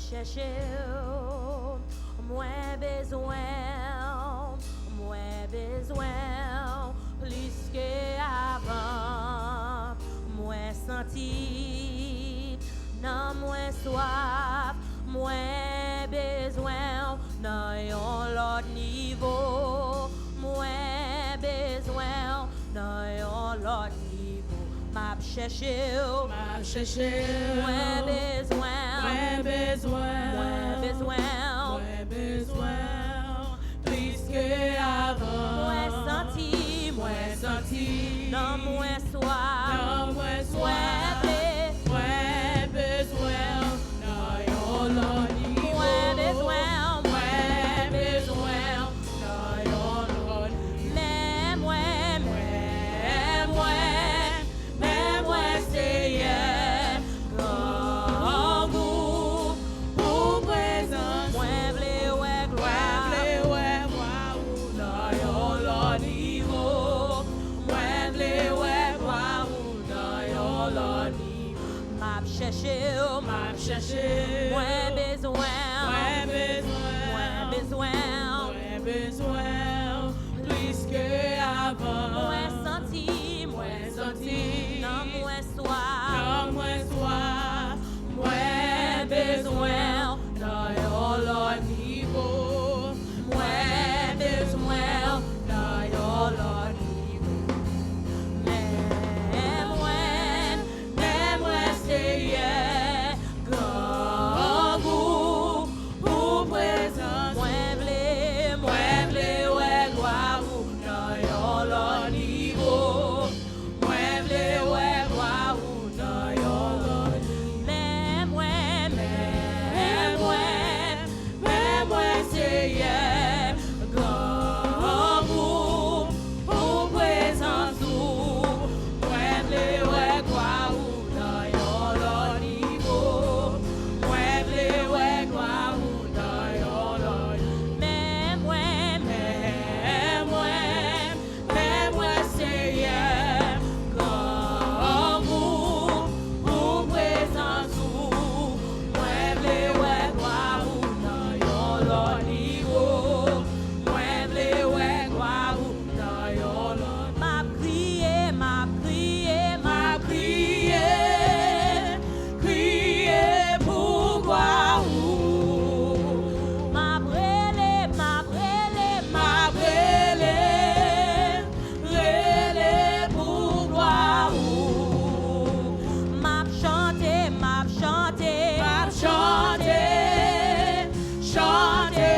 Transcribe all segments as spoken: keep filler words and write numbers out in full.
Chèche w, mwen bezwen w, mwen bezwen w plis ke avan. Mwen santi nanm mwen swaf, mwen bezwen w nan yon lòt nivo. Mwen bezwen w nan yon lòt nivo. M ap chèche w. M ap chèche w. Mwen bezwen w. Mwen bezwen w. Mwen bezwen w. Mwen bezwen w plis ke avan. Mwen santi, mwen santi nanm mwen swaf. Nanm mwen swaf. Mwen be- Mwen bezwen w nan yon lòt nivo. Mwen bezwen w. Mwen bezwen w nan yon lòt nivo. Men mwen, men mwen, men mwen, Seyè, grangou pou prezans ou. Mwen vle wè glwa. Mwen vle wè glwa ou nan yon lòt nivo. Mwen vle wè glwa ou nan yon lòt nivo. M ap chèche w. M ap chèche w. Mwen bezwen w. Mwen bezwen w. Mwen bezwen w. Mwen bezwen w plis ke avan. Mwen santi, mwen santi nanm mwen swaf. Nanm mwen swaf. Mwen bezwen w nan yon lòt nivo. Mwen bezwen w nan yon lòt nivo. Men mwen, men mwen, Seyè, grangou pou prezans. Mwen vle, mwen vle wè glwa ou nan yon lòt nivo. Mwen vle wè glwa ou nan yon lòt nivo. Men mwen, men mwen, men mwen, Seyè, grangou pou prezans ou. Mwen vle wè glwa ou nan yon lòt nivo. Mwen vle wè glwa ou nan yon lòt nivo. Men mwen, men mwen, men mwen, Seyè, grangou pou prezans ou. Mwen vle wè glwa ou nan yon lòt nivo. Mwen vle wè glwa ou nan yon lòt. M ap kriye, m ap kriye, m ap kriye. Kriye pou glwa ou. M ap rele, m ap rele, m ap rele. Rele pou glwa ou. M ap chante, m ap chante, m ap chante. Chante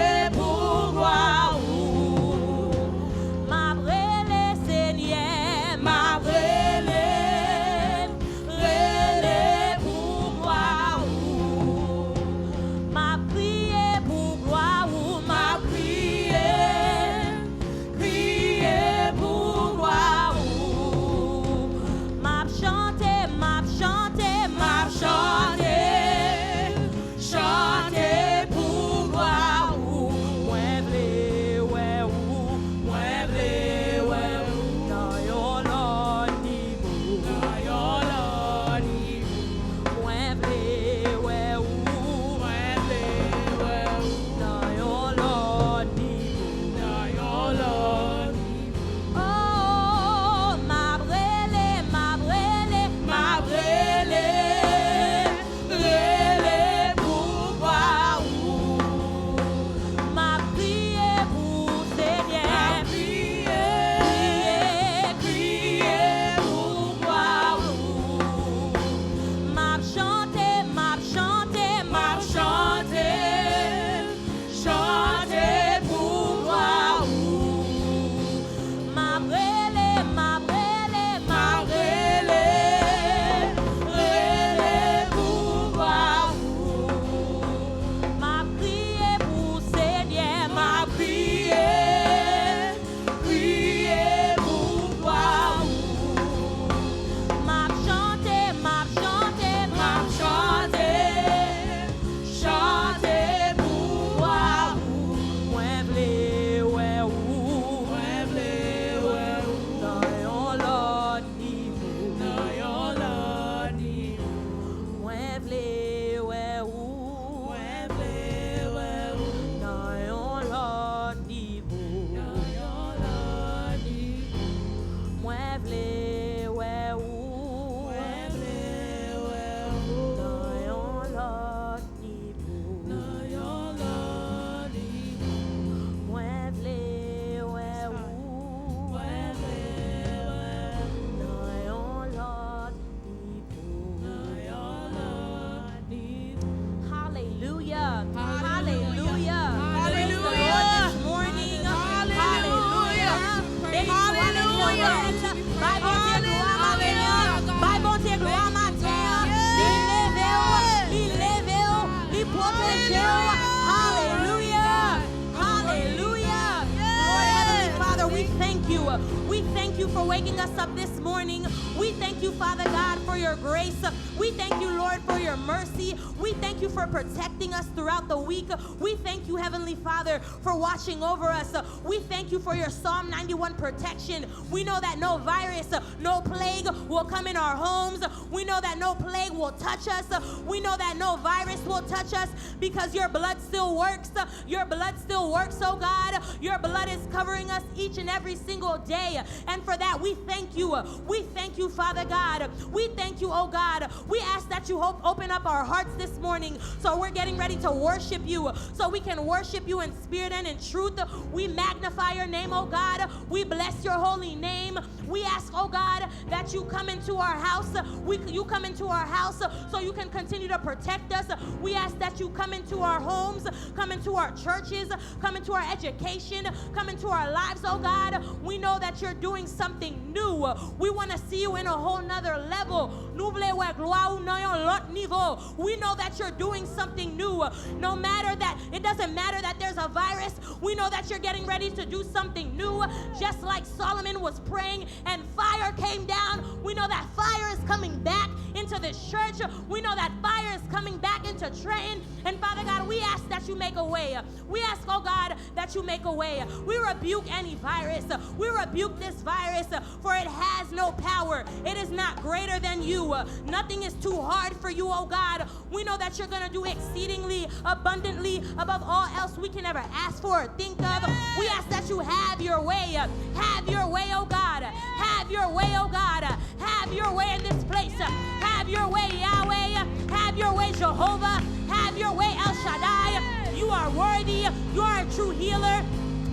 for waking us up this morning. We thank you, Father God, for your grace. We thank you, Lord, for your mercy. We thank you for protecting us throughout the week. We thank you, Heavenly Father, for watching over us. We thank you for your Psalm ninety-one protection. We know that no virus, no plague will come in our homes. We know that no plague will touch us. We know that no virus will touch us because your blood still works. Your blood still works, oh God. Your blood is covering us each and every single day. And for that, we thank you. We thank you, Father God. We thank you, oh God. We ask that you hope, open up our hearts this morning. So we're getting ready to worship you, so we can worship you in spirit and in truth. We magnify your name, oh God. We bless your holy name. We ask, oh God, that you come into our house. We, you come into our house so you can continue to protect us. We ask that you come into our homes, come into our churches, come into our education, come into our lives, oh God. We know that you're doing something new. We want to see you in a whole nother level. Nou vle wè glwa ou nan yon lòt nivo. We know that you're doing something new. No matter that, it doesn't matter that there's a virus. We know that you're getting ready to do something new. Just like Solomon was praying and fire came down, we know that fire is coming back into this church. We know that fire is coming back into Trenton. And Father God, we ask that you make a way. We ask, oh God, that you make a way. We rebuke any virus. We rebuke this virus, for it has no power. It is not greater than you. Nothing is too hard for you, oh God. We know that you're going to do exceedingly abundantly above all else we can ever ask for or think of. We ask that you have your way. Have your way, oh God. Have your way, oh God. Have your way in this place. Have your way, Yahweh. Have your way, Jehovah. Have your way, El Shaddai. You are worthy. You are a true healer.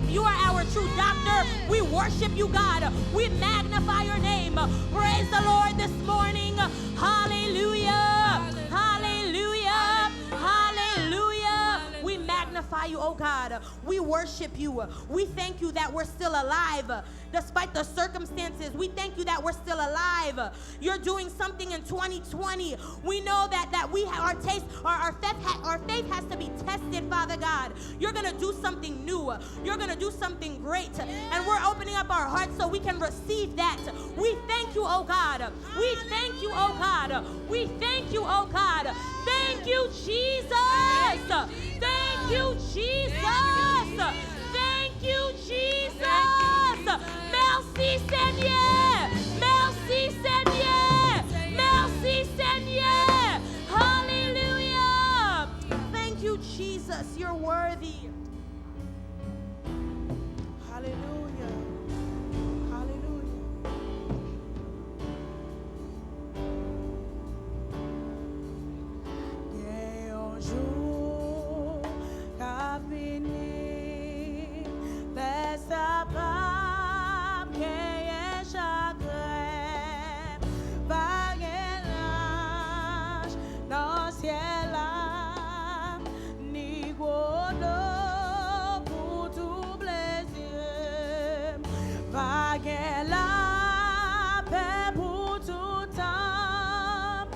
You are our true doctor. We worship you, God. We magnify your name. Praise the Lord this morning. Hallelujah. Hallelujah. Hallelujah. We magnify you, oh God. We worship you. We thank you that we're still alive. Despite the circumstances, we thank you that we're still alive. You're doing something in twenty twenty. We know that, that we ha-, our taste, our, our faith ha-, our faith has to be tested, Father God. You're gonna do something new. You're gonna do something great. And we're opening up our hearts so we can receive that. We thank you, oh God. We thank you, oh God. We thank you, oh God. Thank you, Jesus. Thank you, Jesus. Thank you, Jesus. Merci, Seigneur. Merci, Seigneur. Merci, Seigneur. Hallelujah. Thank you, Jesus. You're worthy. Hallelujah. Hallelujah. Gen yon jou k ap vini, lè sa p ap genyen chagren, pa gen laj nan syèl la, ni gwo dlo pou touble zye m. Pa gen lapè pou toutan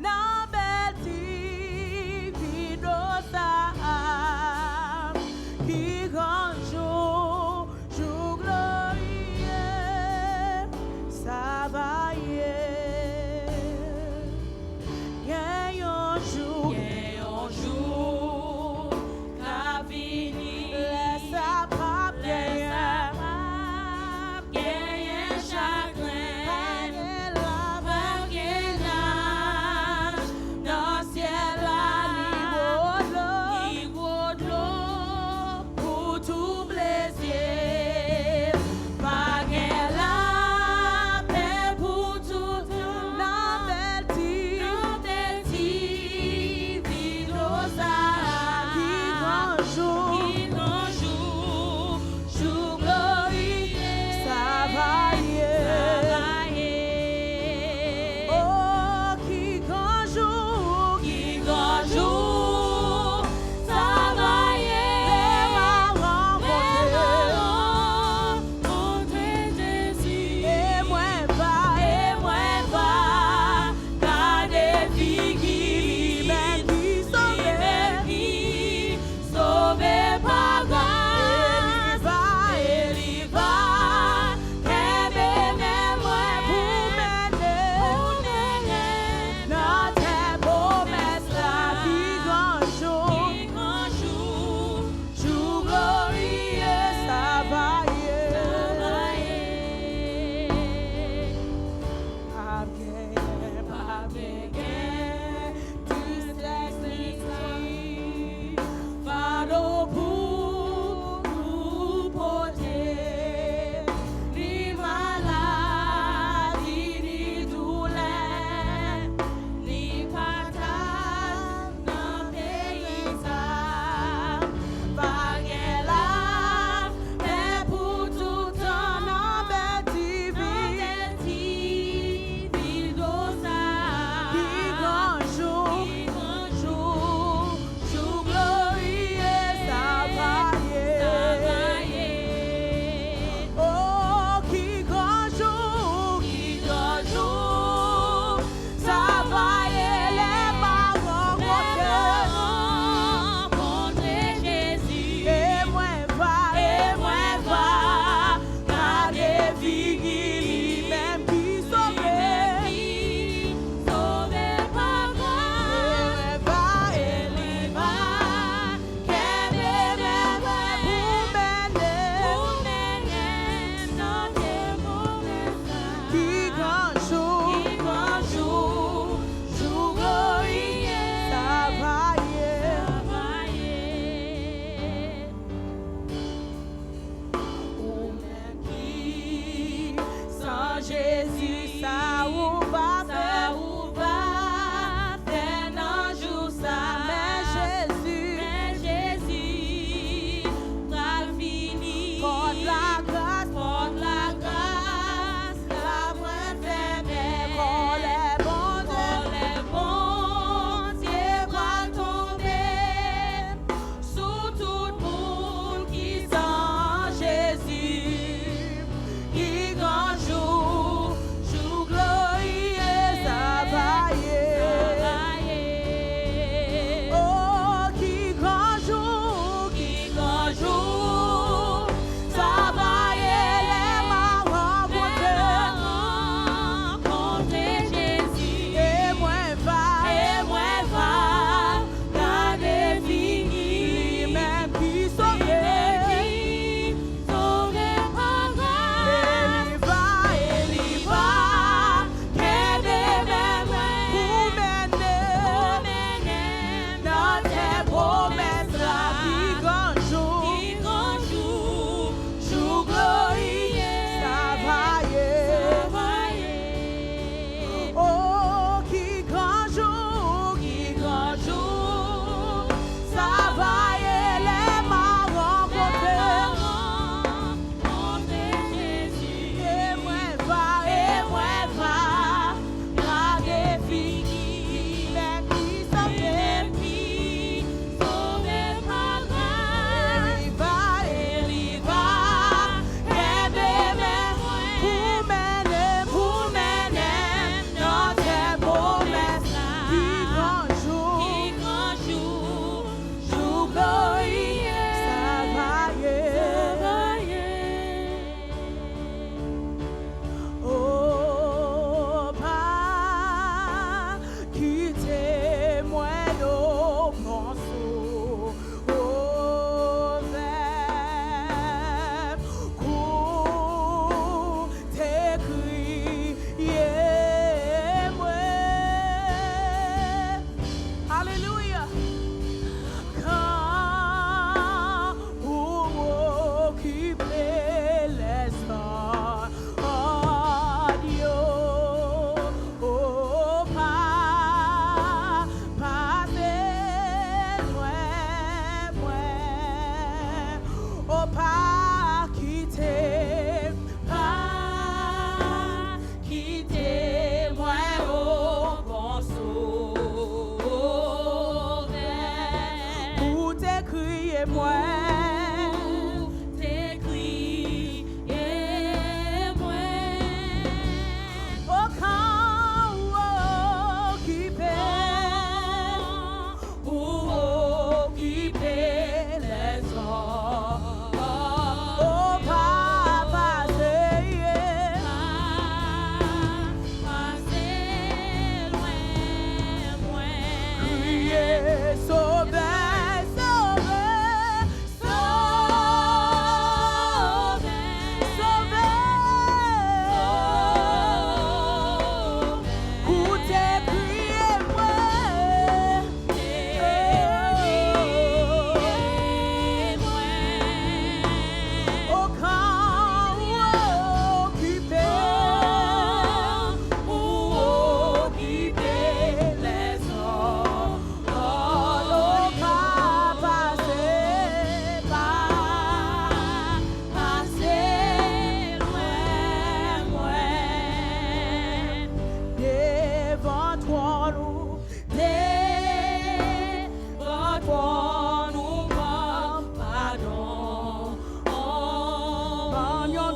nan bèl ti vi dlo sa a. Ki gran jou, jou gloriye sa va ye. Gen yon jou, gen yon jou k ap vini, lè sa p ap genyen, lè sa p ap genyen chagren, pa gen lapè, pa gen laj nan syèl la, ni gwo dlo, ni gwo dlo pou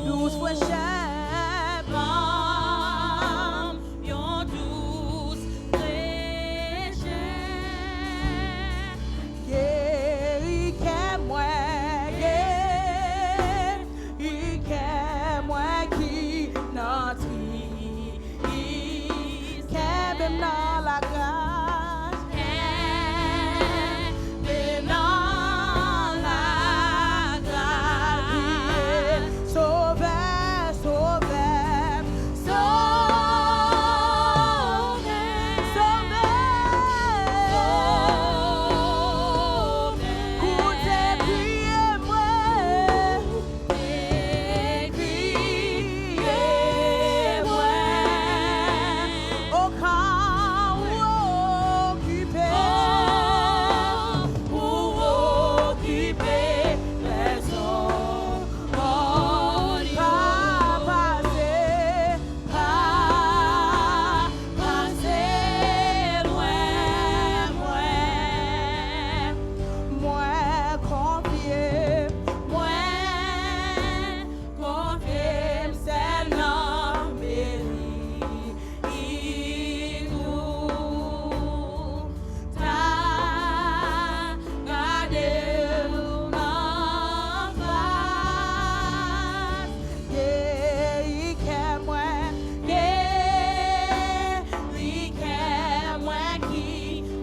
Dous frechè ban m yon dous frechè. Geri kè mwen, geri kè mwen ki nan tris. Kenbe m nan lagras. Kenbe m nan lagras. Kriye, Sovè, Sovè, Sovè, Sovè. Koute priye mwen. Kriye mwen, oka ou okipe, ou okipe lèzòd. Pa pase, pa pase lwen mwen. Mwen konfye, mwen konfye m sèl nan meri ou. Ta gade w nan fas. Geri kè mwen, geri kè mwen ki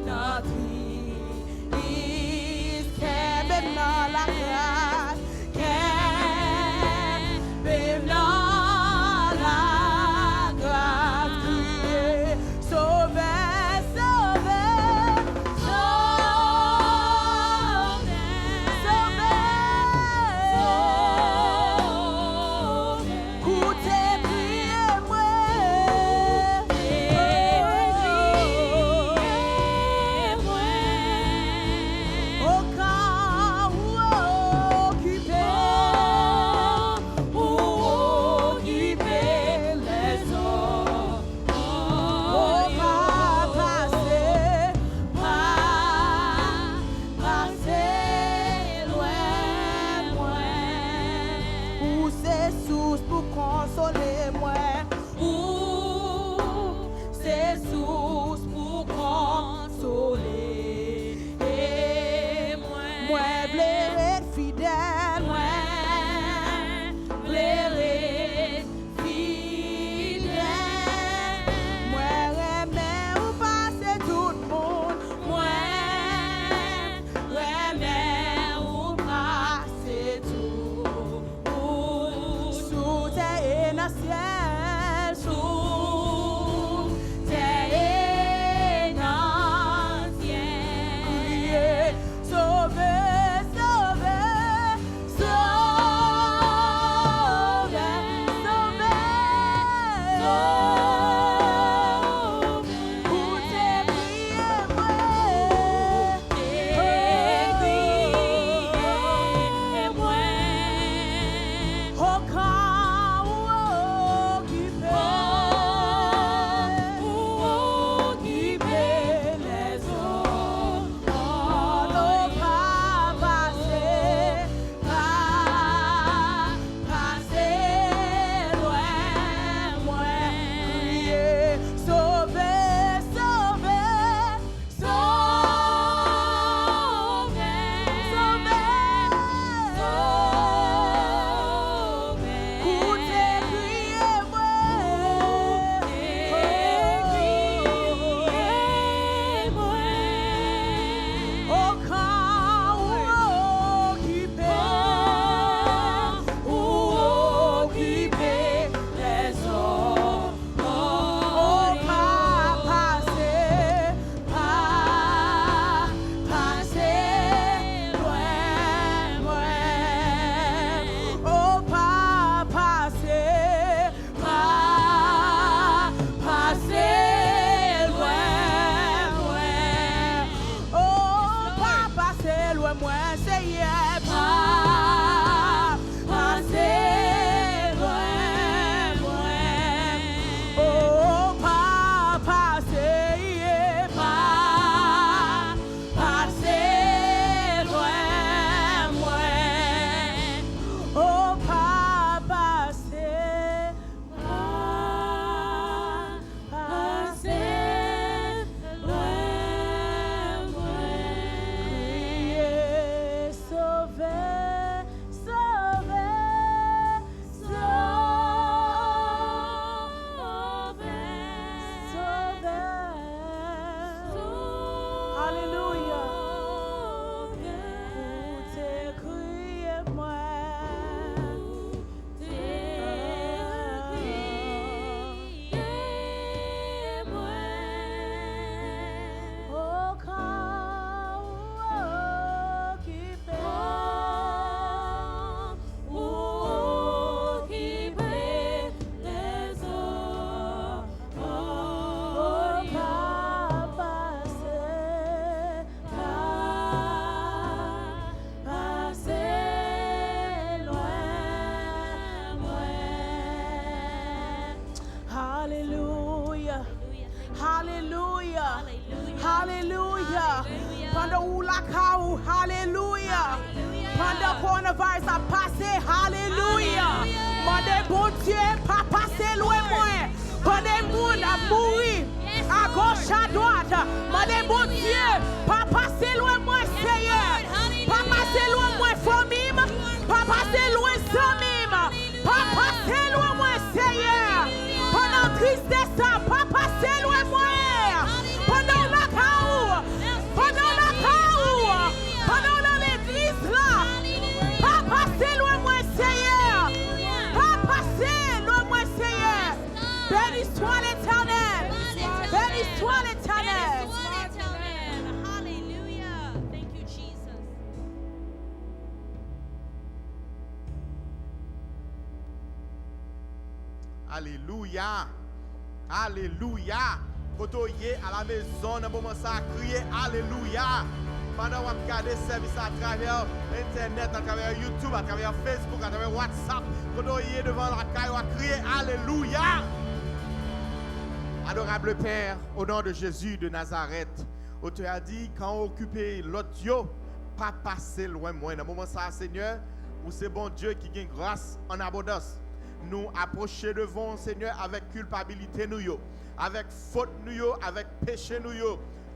nan tris. Kenbe m nan lagras, kenbe m nan lagras. Kriye, Sovè, Sovè, Sovè, Sovè. Koute priye mwen. Koute priye mwen. Oka ou okipe, ou okipe lèzòd. O pa pase, pa pase lwen mwen. Ou se sous pou konsole mwen. Ou se sous pou konsole mwen. Mwen vle ret fidèl, mwen vle ret fidèl. Mwen renmen ou pase tout moun. Mwen renmen ou pase tout. Ou sou tè e nan syèl, sou tè e nan syèl. Kriye, Sovè, Sovè, Sovè, Sovè, Sovè. Koute priye mwen. Koute priye mwen. Oka ou Ka ou, alelouya. Pandan kowonavirus ap pase, alelouya. Mande Bondye, pa pase lwen mwen. Pandan moun ap mouri, agoch, adwat, mande Bondye, pa pase lwen mwen, Seyè. Pa pase lwen mwen, fanmi m. Pa pase lwen zanmi m. Pa pase lwen mwen, Seyè. Pandan tristès sa, pa pase lwen mwen. Pandan w lakay ou, pandan w lakay ou, pandan w nan legliz la, pa pase lwen mwen, Seyè. Pa pase lwen mwen, Seyè. Béni soit l'Éternel. Béni soit l'Éternel. Hallelujah. Thank you, Jesus. Alelouya! Alelouya! Kote w ye alamezon nan moman sa a, kriye alelouya! Pandan w ap gade sèvis la atravè entènèt, atravè YouTube, atravè Facebook, atravè WhatsApp, kote w ye devan lakay ou a, kriye alelouya! Adorable Père, au nom de Jésus de Nazareth, otè a di, kan w okipe lòt yo, pa pase lwen mwen. Nan moman sa a, Senyè, ou se Bondye ki gen gras an abondans. Nou apwoche devan w, Senyè, avèk kilpabilite nou yo, avèk fot nou yo, avèk peche nou yo.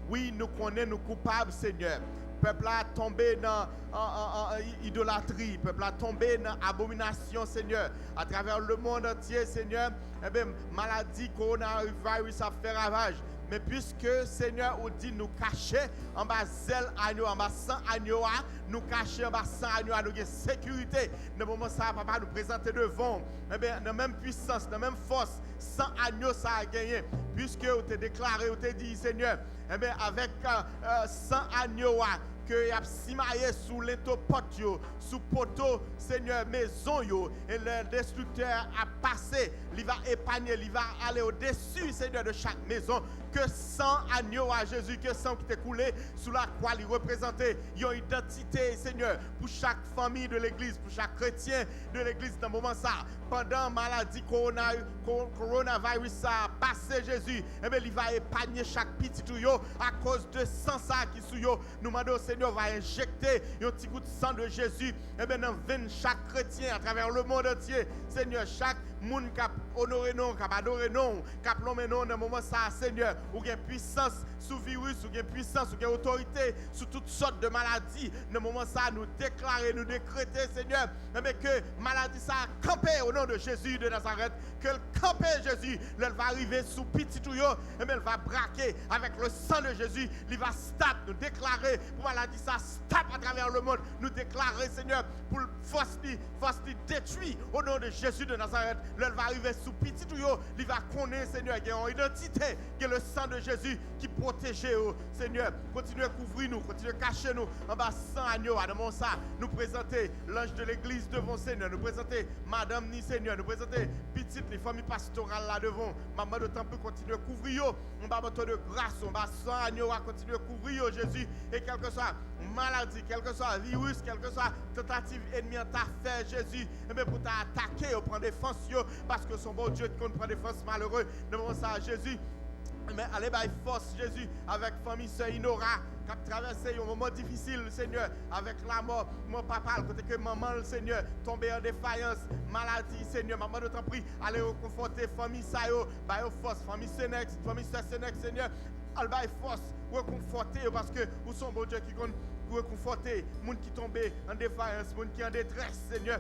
Wi, nou konnen nou koupab, Senyè. Pèp la tonbe nan an, an, an, i- idolatri. Pèp la tonbe nan abominasyon, Senyè. Atravè lemonn antye, Senyè, enben, maladi kowonavirus ap fè ravaj. Men piske, Senyè, ou di nou kache anba zèl agno, anba san agno a, nou kache anba san agno a, nou gen sekirite. Nan moman sa a, papa, nou prezante devan w, enben, nan menm pwisans, nan menm fòs, san agno sa a genyen. Piske ou te deklare, ou te di, Senyè, enben, avèk, euh, euh, san agno a, ke y ap simaye sou lento pòt yo, sou poto, Senyè, mezon yo, e lè destriktè a ap pase, li va epanye, li va ale odesi, Senyè, de chak mezon. Ke san agno a Jezi, ke san ki te koule sou lakwa, li reprezante yon idantite, Senyè, pou chak fanmi de legliz, pou chak kretyen de legliz nan moman sa. Pandan maladi kowona, ko- kowonaviris sa a pase, Jezi, enben, li va epanye chak pitit ou yo akoz de san sa a ki sou yo. Nou mande w, Senyè, w va enjekte yon ti gout san de Jezi, enben, nan venn chak kretyen atravè lemonn antye. Senyè, chak moun k ap onore non w, k ap adore non w, k ap lonmen non w nan moman sa a, Senyè, ou gen pwisans sou viris, ou gen pwisans, ou gen otorite sou tout sòt de maladi. Nan moman sa a, nou deklare, nou dekrete, Senyè, enben, ke maladi sa a kanpe o non de Jezi de Nazarèt, ke l kanpe, Jezi, lè l va rive sou pitit ou yo, enben, l va brake avèk le san de Jezi, li va stop. Nou deklare pou maladi sa stop atravè lemonn. Nou deklare, Senyè, pou l fòs li, fòs li detwi o non de Jezi de Nazarèt. Lè l va rive sou pitit ou yo, li va konnen, Senyè, gen yon idantite, gen le san de Jezi ki pwoteje yo. Senyè, kontinye kouvri nou, kontinye kache nou anba san agno a. Nan moman sa, nou prezante lanj de legliz devan w, Senyè. Nou prezante madanm ni, Senyè. Nou prezante pitit li, fanmi pastoral la devan w. M ap mande w, tanpri, kontinye kouvri yo anba manto de gras ou, anba san agno a, kontinye kouvri yo, Jezi. E kèlkeswa maladi, kèlkeswa viris, kèlkeswa tantativ ènmi an ta fè, Jezi, enben, pou ta atake yo, pran defans yo, paske w se yon Bondye ki konn pran defans malere. Nan moman sa a, Jezi, enben, ale bay fòs, Jezi, avèk fanmi sè Inora, k ap travèse yon moman difisil, Senyè, avèk lamò, mò papa l, kote ke manman l, Senyè, tonbe an defayans, maladi, Senyè, m ap mande w, tanpri, ale rekonfòte fanmi sa yo, ba yo fòs, fanmi Senèks, fanmi sè Senèks, Senyè, al bay fòs, rekonfòte yo, paske ou se yon Bondye ki konn rekonfòte moun ki tonbe an defayans, moun ki an detrès, Senyè,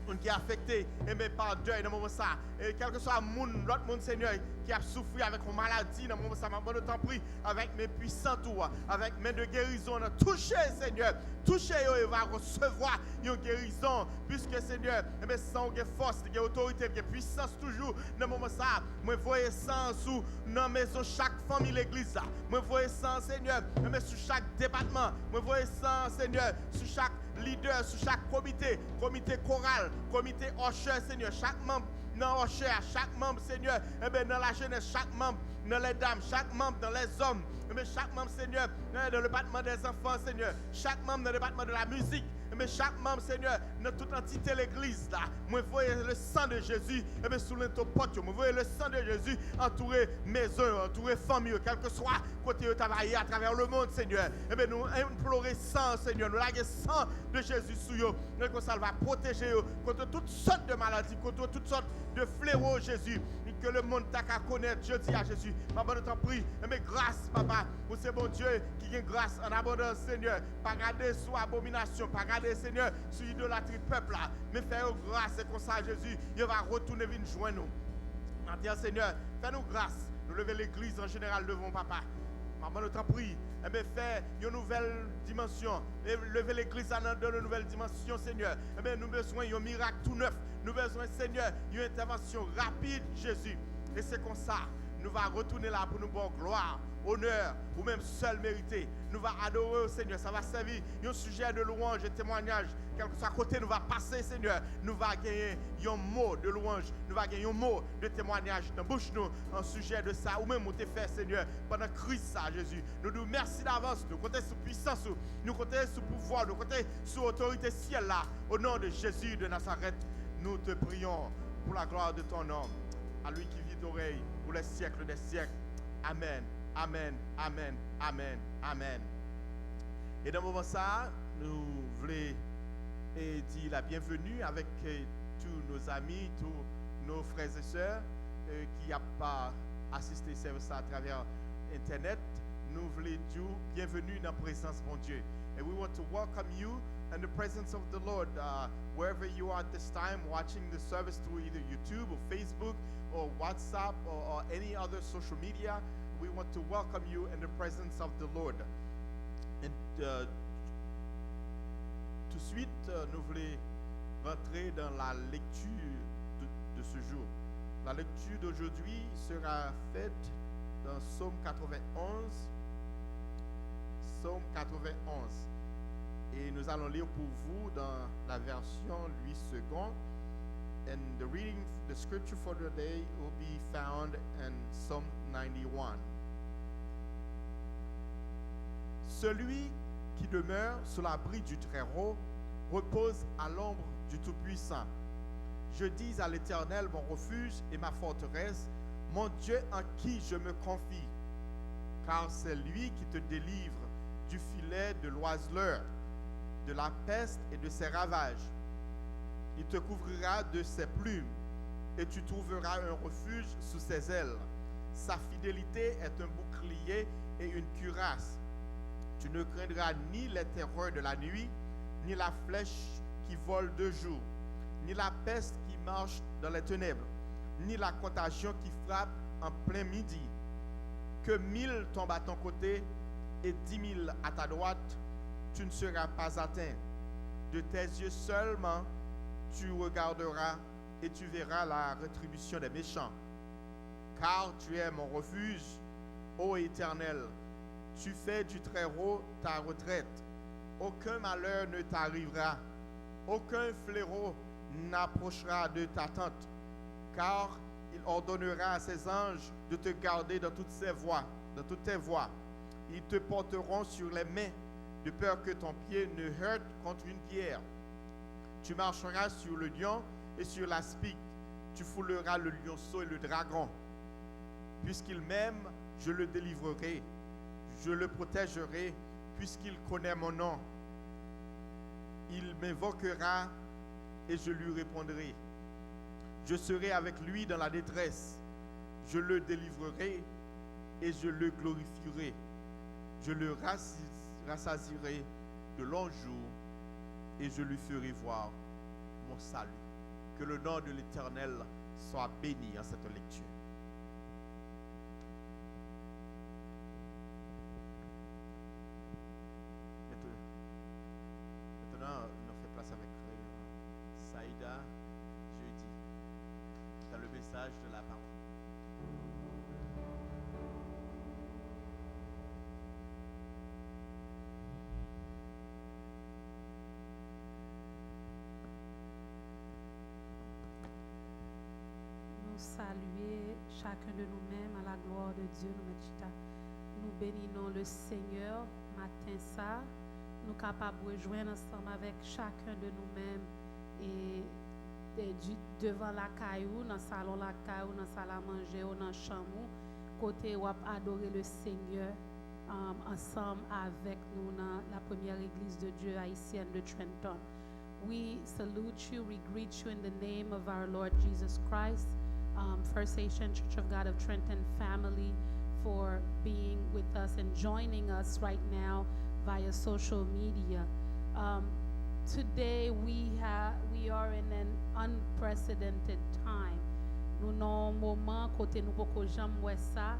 moun ki afekte, enben, pa dèy nan moman sa. E kèlkeswa moun, lòt moun, Senyè, ki ap soufri avèk yon maladi nan moman sa, m ap mande w, tanpri, avèk men pwisan ou a, avèk men de gerizon an, touche, Senyè, touche yo, e va resevwa yon gerizon, piske, Senyè, enben, san w gen fòs, li gen otorite, li gen pwisans toujou nan moman sa. Mwen voye san an sou nan mezon chak fanmi legliz la. Mwen voye san an, Senyè, enben, sou chak depatman. Mwen voye san an, Senyè, sou chak lidè, sou chak komite, komite koral, komite òchè, Senyè, chak manm nan òchè a, chak manm, Senyè, enben, nan lajenès, chak manm nan lèdam, chak manm nan lèzòm, enben, chak manm, Senyè, nan, nan depatman dèzanfan, Senyè, chak manm nan depatman de la mizik, Enben, chak manm, Senyè, nan tout antite legliz la, mwen voye le san de Jezi, enben, sou lento pòt yo. Mwen voye le san de Jezi antoure mezon yo, antoure fanmi yo, kèlkeswa kote yo ta va ye atravè le mond, Senyè. Enben, nou enplore san, Senyè. Nou lage san de Jezi sou yo. E konsa, l va pwoteje yo kont tout sòt de maladi, kont tout sòt de flewo, Jezi, ke le mond ta ka konèt jodi a, Jezi. Papa, nou tanpri, enben, gras, Papa. Ou se Bondye ki gen gras an abondans, Senyè. Pa gade sou abominasyon, pa gade, Senyè, sou idolatri pèp la, men fè yo gras, e konsa, Jezi, yo va retounen vin jwenn ou. Maten an, Senyè, fè nou gras. Nou leve legliz an jeneral devan w, Papa. Manman, nou tanpri, enben, fè yon nouvèl dimansyon. E leve legliz la nan de nouvèl dimansyon, Senyè. Enben, nou bezwen yon mirak tou nèf. Nou bezwen, Senyè, yon entèvansyon rapid, Jezi. E se konsa, nou va retounen la pou nou ba w glwa, onè, ou menm sèl merite. Nou va adore w, Senyè. Sa va sèvi yon sijè de lwanj e temwayaj. Kèlkeswa kote nou va pase, Senyè, nou va genyen yon mo de lwanj. Nou va gen yon mo de temwayaj nan bouch nou an sijè de sa ou menm ou te fè, Senyè, pandan kriz sa, Jezi. Nou di w mèsi davans. Nou konte sou pwisans ou. Nou konte sou pouvwa ou. Nou konte sou otorite syèl la. Au nom de Jésus de Nazareth, nous te prions pour la gloire de ton nom. À lui qui vit et règne pour les siècles des siècles. Amen. Amen. Amen. Amen. Amen. E nan moman sa a, nou vle e di la byenveni avèk e, tous nos amis, tous nos frères et sœurs e, ki ap pa asiste sèvis la atravè entènèt. Nou vle di w byenveni nan prezans Bondye. And we want to welcome you in the presence of the Lord, uh, wherever you are at this time, watching the service through either YouTube or Facebook or WhatsApp or, or any other social media. We want to welcome you in the presence of the Lord. And uh, tout de suite, uh, nou vle rentrer dans la lecture de, de ce jour. La lecture d'aujourd'hui sera faite dans Psaume quatre-vingt-onze. Psaume quatre-vingt-onze. Et nous allons lire pour vous dans la version Louis Segond. And the reading, the scripture for the day will be found in Psalm ninety-one. Celui qui demeure sous l'abri du Très-Haut repose à l'ombre du Tout-Puissant. Je dis à l'Éternel, mon refuge et ma forteresse, mon Dieu en qui je me confie. Car c'est lui qui te délivre du filet de l'oiseleur, de la peste et de ses ravages. Il te couvrira de ses plumes, et tu trouveras un refuge sous ses ailes. Sa fidelite est un bouclier et une cuirasse. Tu ne craindras ni les terreurs de la nuit, ni la flèche qui vole de jour, ni la peste qui marche dans les ténèbres, ni la contagion qui frappe en plein midi. Que mille tombent à ton côté et dix mille à ta droite, tu ne seras pas atteint. De tes yeux seulement, tu regarderas et tu verras la rétribution des méchants. Car tu es mon refuge, ô Éternel, tu fais du Très-Haut ta retraite. Aucun malheur ne t'arrivera, aucun fléau n'approchera de ta tente, car il ordonnera à ses anges de te garder dans toutes ses voies, dans toutes tes voies. Ils te porteront sur les mains, de peur que ton pied ne heurte contre une pierre. Tu marcheras sur le lion et sur l'aspic, tu fouleras le lionceau et le dragon. Puisqu'il m'aime, je le délivrerai, je le protégerai, puisqu'il connaît mon nom. Il m'invoquera et je lui répondrai. Je serai avec lui dans la détresse, je le délivrerai et je le glorifierai. Je le rassi-, rassasierai de longs jours et je lui ferai voir mon salut. Que le nom de l'Éternel soit béni en cette lecture. Maintenant, maintenant, nou fè plas avèk, euh, Saïda Jeudi dans le message de la parole. Nou salye chacun de nous-mêmes à la gloire de Dieu. Nou mèt chita. Nou beni non le Seigneur maten sa. nou kapab rejwenn ansanm avèk chacun de nous-mêmes e, e di, devan lakay ou, nan salon lakay ou, nan sal a manje ou, nan chanm ou, kote w ap adore le Seigneur, um, ansanm avèk nou nan la première église de Dieu haïtienne de Trenton. We salute you, we greet you in the name of our Lord Jesus Christ. Um, First Haitian Church of God of Trenton family for being with us and joining us right now via social media. Um, today we have we are in an unprecedented time. Nou nan yon moman kote nou poko janm wè sa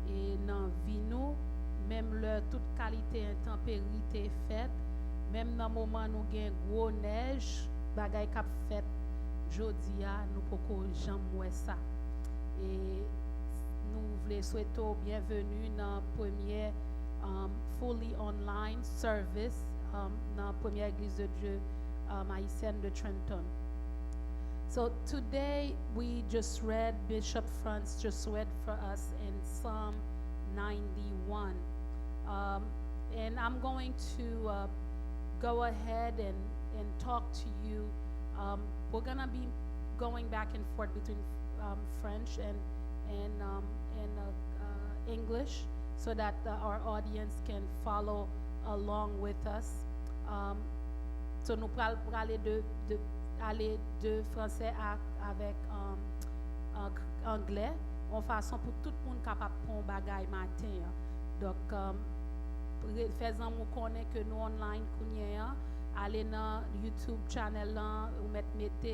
e nan vi nou, menm lè tout kalite entanperi te fèt, menm nan moman nou gen gwo nèj, bagay k ap fèt jodi a, nou poko janm wè sa. E nou vle swete w byenveni nan premyè, um, fully online service, um, nan Première Église de Dieu, um, haïtienne de Trenton. So today we just read, Bishop Franz just read for us in Psalm ninety-one. Um, and I'm going to, uh, go ahead and, and talk to you. Um, we're going to be going back and forth between, um, French and, and, um, and, uh, uh, English so that, uh, our audience can follow along with us. Um, so nou pral prale de, de, ale de fransè a, avèk, um, ang-, anglè, yon fason pou tout moun kapab pran yon bagay maten an. Donk, um, re-, fè zanmi w konnen ke nou online kounye a. Ale nan YouTube channel lan, ou mèt mete,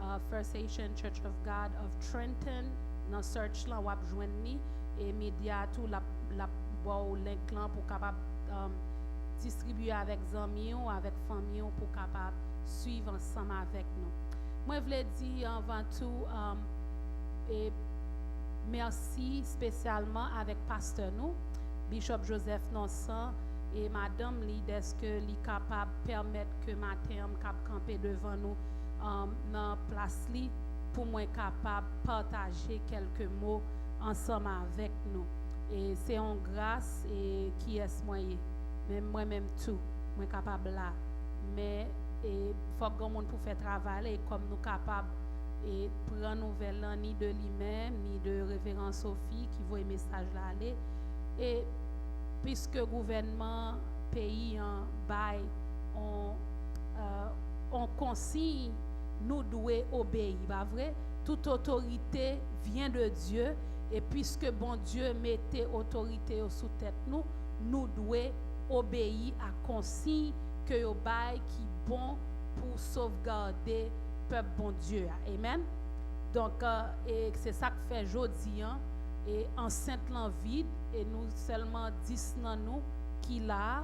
uh, First Haitian Church of God of Trenton nan search lan, w ap jwenn li. E medya a tou, l ap, l ap ba w link lan pou w kapab, um, distribye avèk zanmi w, avèk fanmi w, pou w kapab swiv ansanm avèk nou. Mwen vle di anvan tou, um, e mèsi espesyalman avèk pastè nou, Bishop Joseph Nonsan, e madanm li, dèske li kapab pèmèt ke maten an m kab kanpe devan nou, um, nan plas li, pou mwen kapab pataje kèlke mo ansanm avèk nou. E se yon gras, e kiyès mwen ye. Men mwen menm tou, mwen kapab la. Men, e, fòk gen moun pou fè travay la, e kòm nou kapab, e, pran nouvèl lan ni de li menm, ni de Reveran Sophie ki voye mesaj la ale. E piske gouvènman peyi an bay on, euh, on konsiy, nou dwe obeyi, pa vre? Tout otorite vyen de Dye, e piske Bondye mete otorite yo sou tèt nou, nou dwe obeyi a konsiy ke yo bay ki bon pou sovgade pèp Bondye a. Amen. Donk, euh, e se sa k fè jodi an, e ansent lan vid, e nou sèlman dis nan nou ki la a,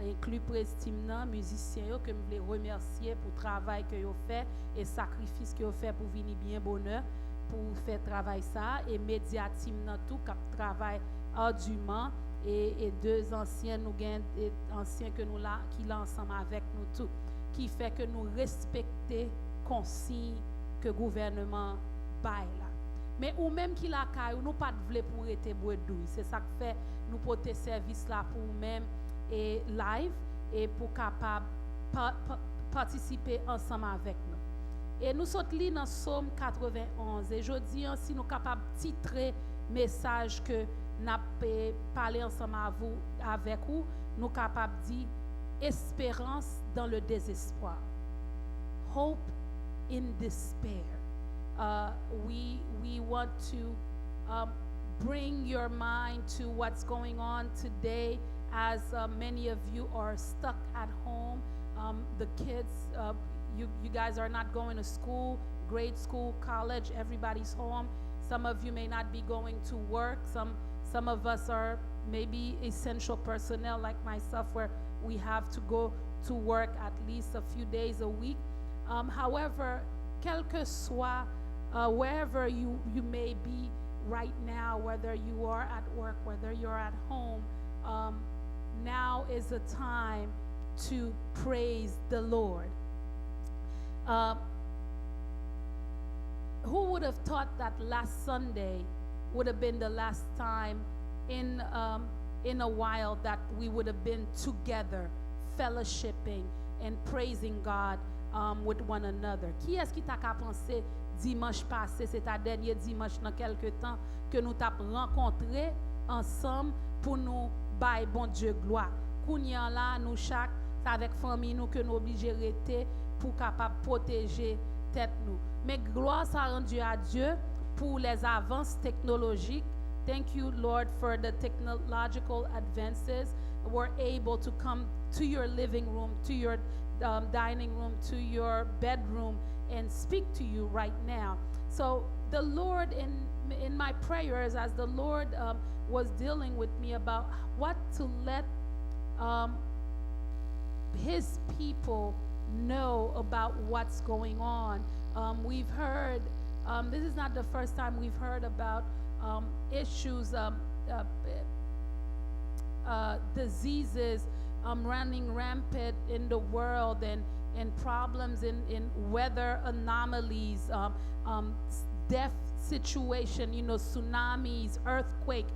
enkli prez tim nan, mizisyen yo, ke m vle remèsye pou travay ke yo fè e sakrifis ke yo fè pou vini byen bonè pou fè travay sa a, e medya tim nan tou k ap travay ardiman, e, e de ansyen, nou gen, e, ansyen ke nou la, ki la ansanm avèk nou tou, ki fè ke nou respekte konsiy ke gouvèneman bay la. Men ou menm ki lakay ou, nou pa t vle pou w rete bredouy. Se sa k fè nou pote sèvis la pou ou menm e live e pou kapab pa, pa, patisipe ansanm avèk nou. E nou sot li nan Sòm katrevenn onz. E jodi an, si nou kapab titre mesaj ke n ap, e, pale ansanm avou, avèk ou, nou kapab di Espérance dans le désespoir. Hope in despair. Uh, we, we want to, um, bring your mind to what's going on today, as, uh, many of you are stuck at home. Um, the kids, uh, you, you guys are not going to school, grade school, college, everybody's home. Some of you may not be going to work. Some, some of us are maybe essential personnel like myself, where we have to go to work at least a few days a week. Um, however, quel que soit, uh, wherever you, you may be right now, whether you are at work, whether you're at home, um, now is the time to praise the Lord. Uh, who would have thought that last Sunday would have been the last time in, um, in a while that we would have been together fellowshipping and praising God, um, with one another. Kiyès ki ta ka panse dimanch pase, se ta dènye dimanch nan kèlke tan ke nou t ap rankontre ansanm pou nou bay Bondye glwa? Kounye a la, nou chak, se avèk fanmi nou ke nou oblije rete pou kapab pwoteje tèt nou. Men glwa sa randi a Dye pou les avances technologiques. Thank you, Lord, for the technological advances. We're able to come to your living room, to your, um, dining room, to your bedroom, and speak to you right now. So the Lord, in in my prayers, as the Lord, um, was dealing with me about what to let, um, His people know about what's going on. Um, we've heard, um, this is not the first time we've heard about, um, issues, um, uh, uh, diseases, um, running rampant in the world, and, and problems in, in weather anomalies, um, um, s- death situation, you know, tsunamis, earthquake,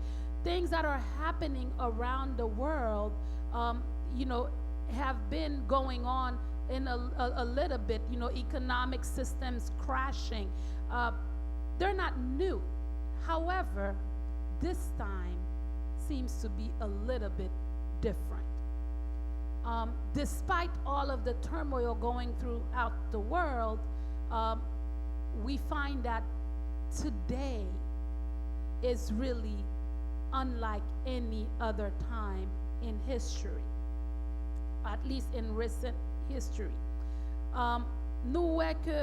things that are happening around the world, um, you know, have been going on in a, a, a little bit, you know, economic systems crashing. Uh, they're not new. However, this time seems to be a little bit different. Um, despite all of the turmoil going throughout the world, um, we find that today is really unlike any other time in history, at least in recent history. Um, nou wè ke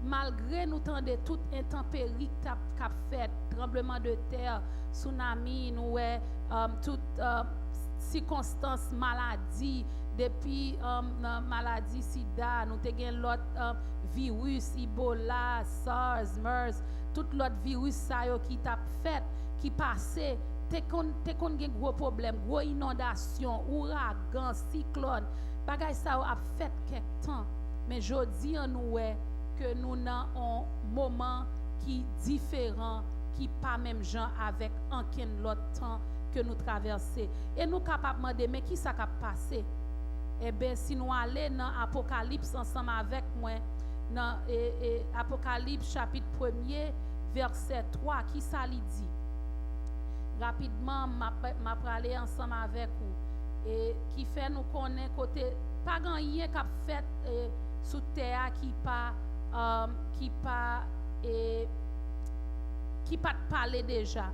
malgre nou tande tout entanperi k t ap, k ap fèt, tranbleman de tè, tsunami, nou wè, um, tout, um, sikonstans maladi, depi, um, nan maladi sida, nou te gen lòt, um, viris, Ebola, SARS, MERS, tout lòt viris sa yo ki t ap fèt, ki pase, te konn, te konn gen gwo pwoblèm, gwo inondasyon, ouragan, siklòn, bagay sa yo ap fèt kèk tan. Men jodi an nou wè ke nou nan yon moman ki diferan, ki pa menm jan avèk ankenn lòt tan ke nou travèse. E nou kapab mande, men kisa k ap pase? Eben, si nou ale nan Apokalips ansanm avèk mwen, nan, e, e, Apokalips chapit premye, vèsè twa, kisa li di? Rapidman, m ap, m ap prale ansanm avèk ou. E ki fè nou konnen kote, pa gen anyen k ap fèt, e, sou tè a ki pa, um, ki pa, e, ki pa t pale deja.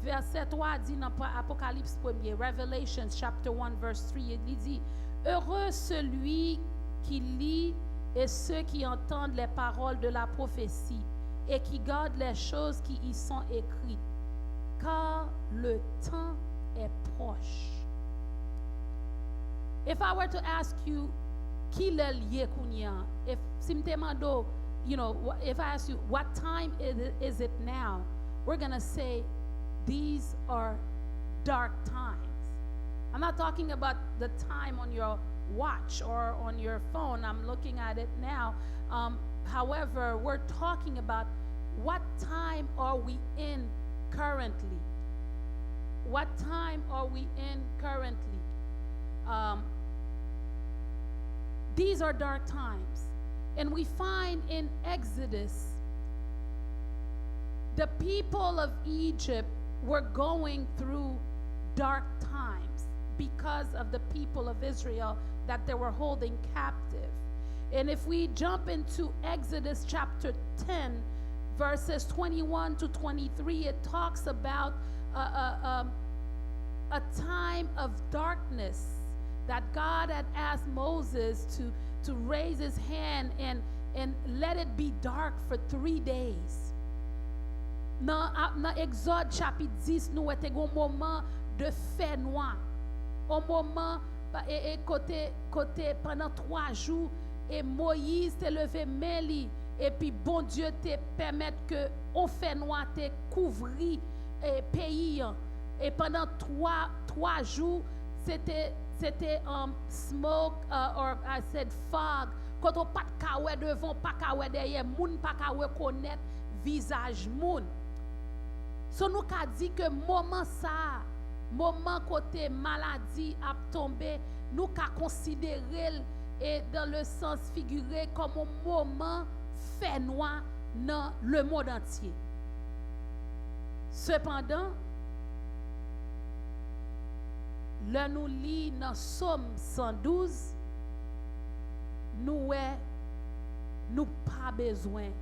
Vèsè twa di nan pa- Apokalips premye, Revelations chapter one verse three, li di, Heureux celui qui lit et ceux qui entendent les paroles de la prophétie et qui gardent les choses qui y sont écrites, car le temps est proche. If I were to ask you, kilè l ye kounye a? If, si m te mande w, you know, wha- if I ask you, what time is it, is it now? We're gonna say, these are dark times. I'm not talking about the time on your watch or on your phone. I'm looking at it now. Um, however, we're talking about what time are we in currently? What time are we in currently? Um, these are dark times. And we find in Exodus, the people of Egypt were going through dark times because of the people of Israel that they were holding captive. And if we jump into Exodus chapter ten, verses twenty-one to twenty-three, it talks about a, a, um, a time of darkness that God had asked Moses to, to raise his hand and, and let it be dark for three days. Nan, a- nan Egzòd chapit dis, nou wè te gen yon moman de fènwa. Yon moman, e, e kote, kote pandan twa jou, e Moyiz te leve men li, epi Bondye te pèmèt ke yon fènwa te kouvri, e, peyi an. E pandan twa, twa jou, se te, se te, um, smoke, uh, or I said fog, kote w pa t ka wè devan, w pa ka wè dèyè, moun pa ka rekonèt vizaj moun. So nou ka di ke moman sa a, moman kote maladi ap tonbe, nou ka konsidere l, e dans le sens figuré, kòm yon moman fènwa nan lemonn antye. Sepandan, lè nou li nan Sòm san douz, nou wè nou pa bezwen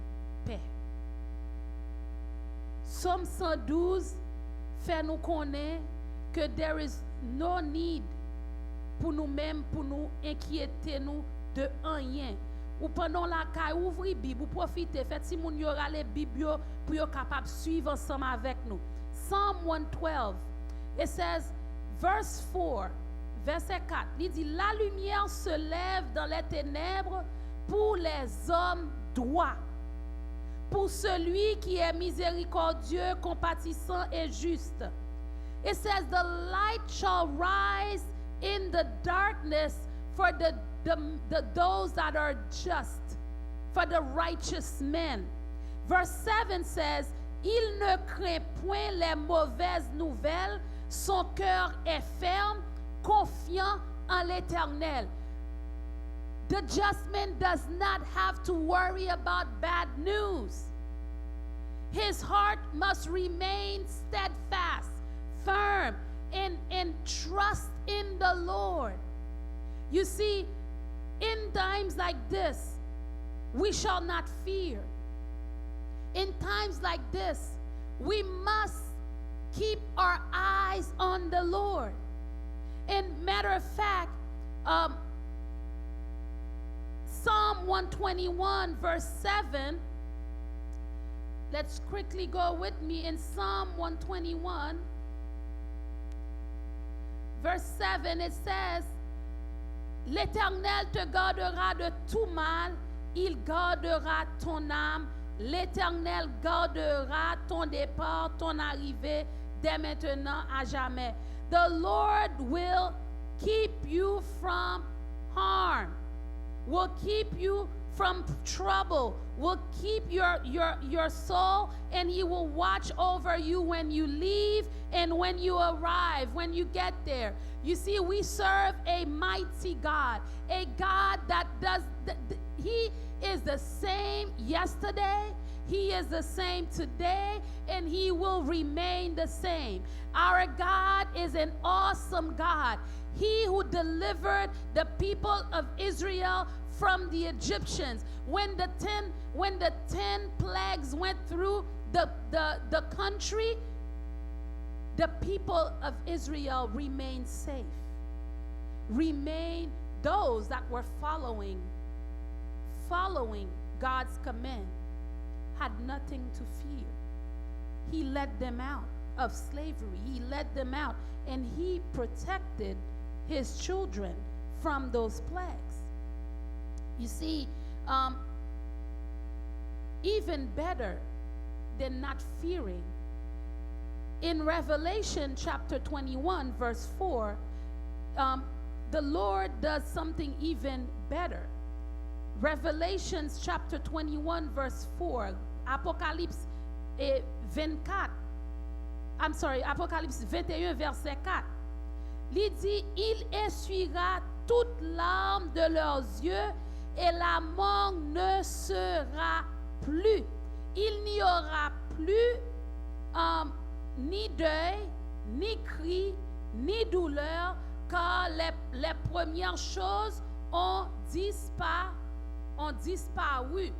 pè. Sòm san douz fè nou konnen ke there is no need pou nou menm, pou nou enkyete nou de anyen. Ou pandan w lakay, ouvri Bib, ou pwofite, fè timoun yo rale Bib yo pou yo kapab swiv ansanm avèk nou. Psalm one twelve, it says, verse four, vèsè kat, li di, la lumière se lève dans les ténèbres pour les hommes droits, pour celui qui est miséricordieux, compatissant et juste. It says, the light shall rise in the darkness for the, the, the those that are just, for the righteous men. Verse seven says, il ne craint point les mauvaises nouvelles, son cœur est ferme, confiant en l'Éternel. The just man does not have to worry about bad news. His heart must remain steadfast, firm, and, and trust in the Lord. You see, in times like this, we shall not fear. In times like this, we must keep our eyes on the Lord. And matter of fact, um, Psalm one twenty-one, verse seven. Let's quickly go with me in Psalm one twenty-one, verse seven. It says, l'Éternel te gardera de tout mal, il gardera ton âme. L'Éternel gardera ton départ, ton arrivée, dès maintenant à jamais. The Lord will keep you from harm, will keep you from trouble, will keep your, your, your soul, and He will watch over you when you leave and when you arrive, when you get there. You see, we serve a mighty God, a God that does, th- th- He is the same yesterday, He is the same today, and He will remain the same. Our God is an awesome God. He who delivered the people of Israel from the Egyptians. When the ten, when the ten plagues went through the, the, the country, the people of Israel remained safe. Remain those that were following, following God's command had nothing to fear. He led them out of slavery. He led them out, and He protected His children from those plagues. You see, um, even better than not fearing, in Revelation chapter twenty-one, verse four, um, the Lord does something even better. Revelations chapter twenty-one, verse four, Apokalips, eh, vennkat, I'm sorry, Apokalips venteyen, vèsè kat. Li di, il essuiera toute larme de leurs yeux et la mort ne sera plus. Il n'y aura plus, euh, ni deuil, ni cri, ni douleur, car les, les premières choses ont dispa-, ont disparu.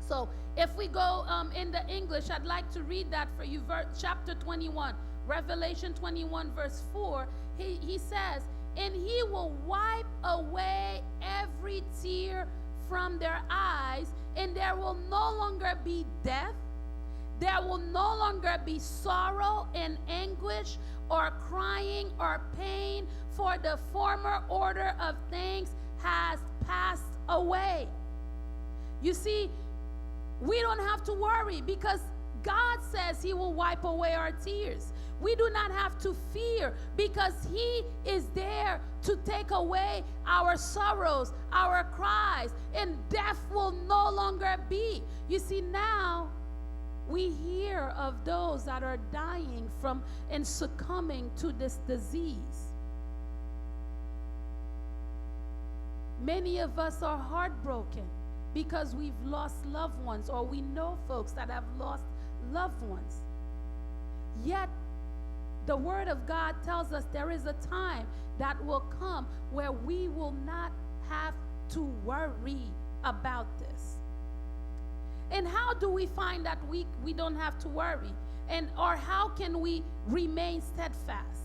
So, if we go, um, in the English, I'd like to read that for you. Ver-, chapter twenty-one, Revelation twenty-one, verse four. He, he says, and He will wipe away every tear from their eyes, and there will no longer be death. There will no longer be sorrow and anguish or crying or pain, for the former order of things has passed away. You see, we don't have to worry because God says He will wipe away our tears. We do not have to fear because He is there to take away our sorrows, our cries, and death will no longer be. You see, now we hear of those that are dying from and succumbing to this disease. Many of us are heartbroken because we've lost loved ones, or we know folks that have lost loved ones. Yet, the Word of God tells us there is a time that will come where we will not have to worry about this. And how do we find that we, we don't have to worry? And or how can we remain steadfast?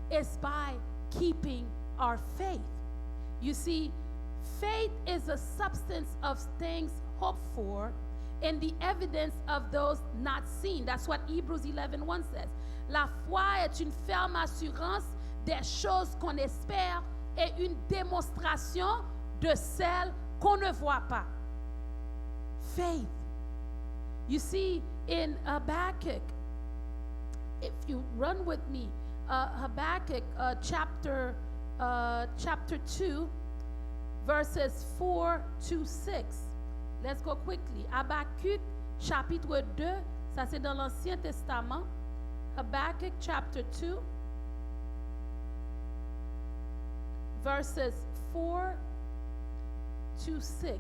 It's by keeping our faith. You see, faith is the substance of things hoped for and the evidence of those not seen. That's what Hebrews eleven one says. La foi est une ferme assurance des choses qu'on espère et une démonstration de celles qu'on ne voit pas. Faith. You see, in Habakkuk, if you run with me, uh, Habakkuk uh, chapter uh, chapter two, verses four to six. Let's go quickly. Habakkuk chapitre deux, ça c'est dans l'Ancien Testament. Habakkuk chapter two, verses four to six.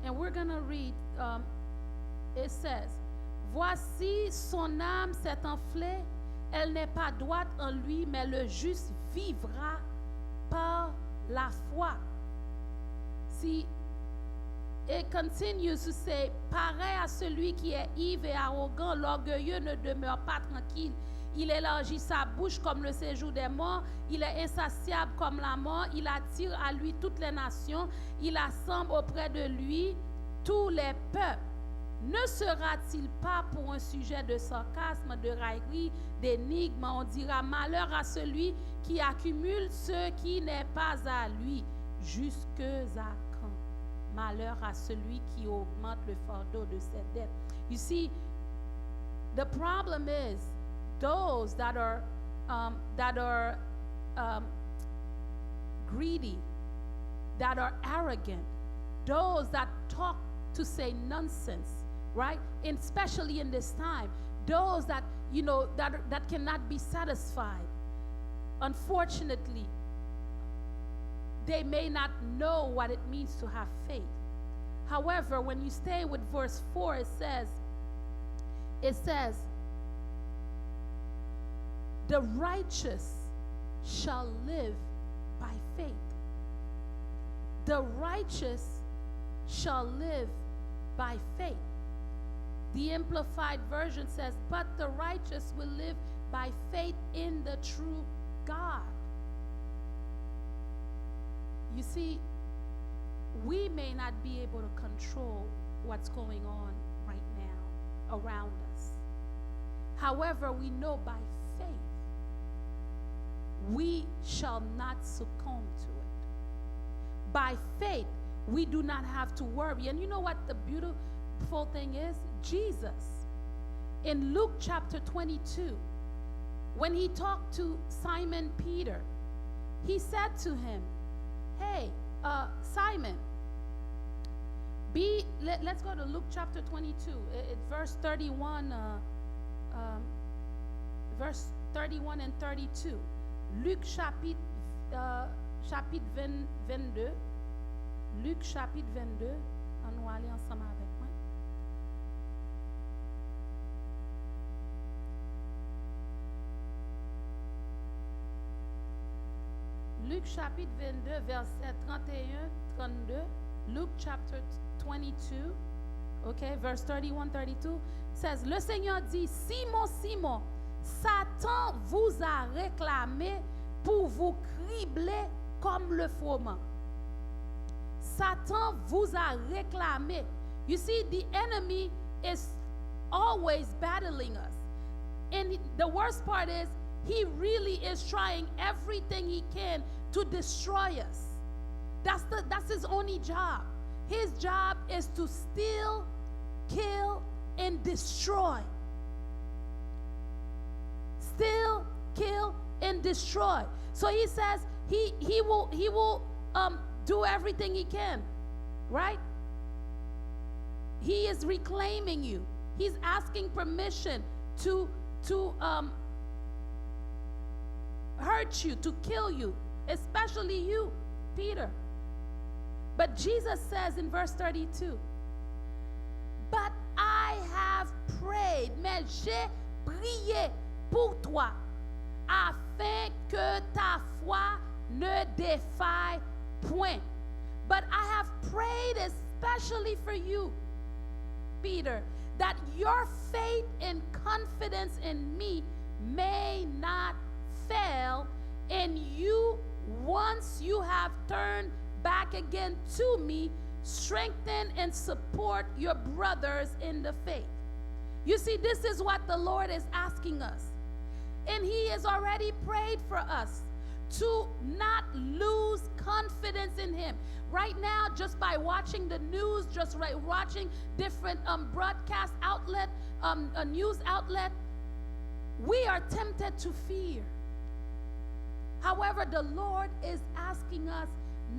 And we're gonna read, um, it says, Voici, son âme s'est enflée, elle n'est pas droite en lui, mais le juste vivra par la foi. See, it continues to say, Pareil à celui qui est ivre et arrogant, l'orgueilleux ne demeure pas tranquille. Il élargit sa bouche comme le séjour des morts, il est insatiable comme la mort, il attire à lui toutes les nations, il assemble auprès de lui tous les peuples. Ne sera-t-il pas pour un sujet de sarcasme, de raillerie, d'énigme? On dira, malheur à celui qui accumule ce qui n'est pas à lui. Jusque à quand? Malheur à celui qui augmente le fardeau de ses dettes. You see, the problem is those that are um, that are um, greedy, that are arrogant, those that talk to say nonsense, right? And especially in this time, those that, you know, that that cannot be satisfied. Unfortunately, they may not know what it means to have faith. However, when you stay with verse four, it says, it says, the righteous shall live by faith. The righteous shall live by faith. The Amplified Version says, but the righteous will live by faith in the true God. You see, we may not be able to control what's going on right now around us. However, we know by faith we shall not succumb to it. By faith, we do not have to worry. And you know what the beautiful thing is? Jesus, in Luke chapter twenty-two, when he talked to Simon Peter, he said to him, Hey, uh, Simon, be, let, let's go to Luke chapter twenty-two, it, it, verse thirty-one, uh, um, verse thirty-one and thirty-two. Luc chapitre, euh, chapitre vingt, vingt-deux. Luc chapitre vingt-deux. Ann nou ale ansanm avèk mwen. Luc chapitre vingt-deux, verset trente et un, trente-deux. Luke chapter twenty-two, okay, verse thirty-one, thirty-two says, le Seigneur dit, Simon, Simon, Satan vous a réclamé pour vous cribler comme le froment. Satan vous a réclamé. You see, the enemy is always battling us. And the worst part is, he really is trying everything he can to destroy us. That's the, that's his only job. His job is to steal, kill, and destroy. Steal, kill, and destroy. So he says he, he will, he will, um, do everything he can, right? He is reclaiming you. He's asking permission to, to, um, hurt you, to kill you, especially you, Peter. But Jesus says in verse thirty-two, "But I have prayed," mais j'ai prié pour toi, "afin que ta foi ne défaille point. But I have prayed especially for you, Peter, that your faith and confidence in me may not fail, and you, once you have turned back again to me, strengthen and support your brothers in the faith." You see, this is what the Lord is asking us. And He has already prayed for us to not lose confidence in Him. Right now, just by watching the news, just right, watching different, um, broadcast outlet, um, a news outlet, we are tempted to fear. However, the Lord is asking us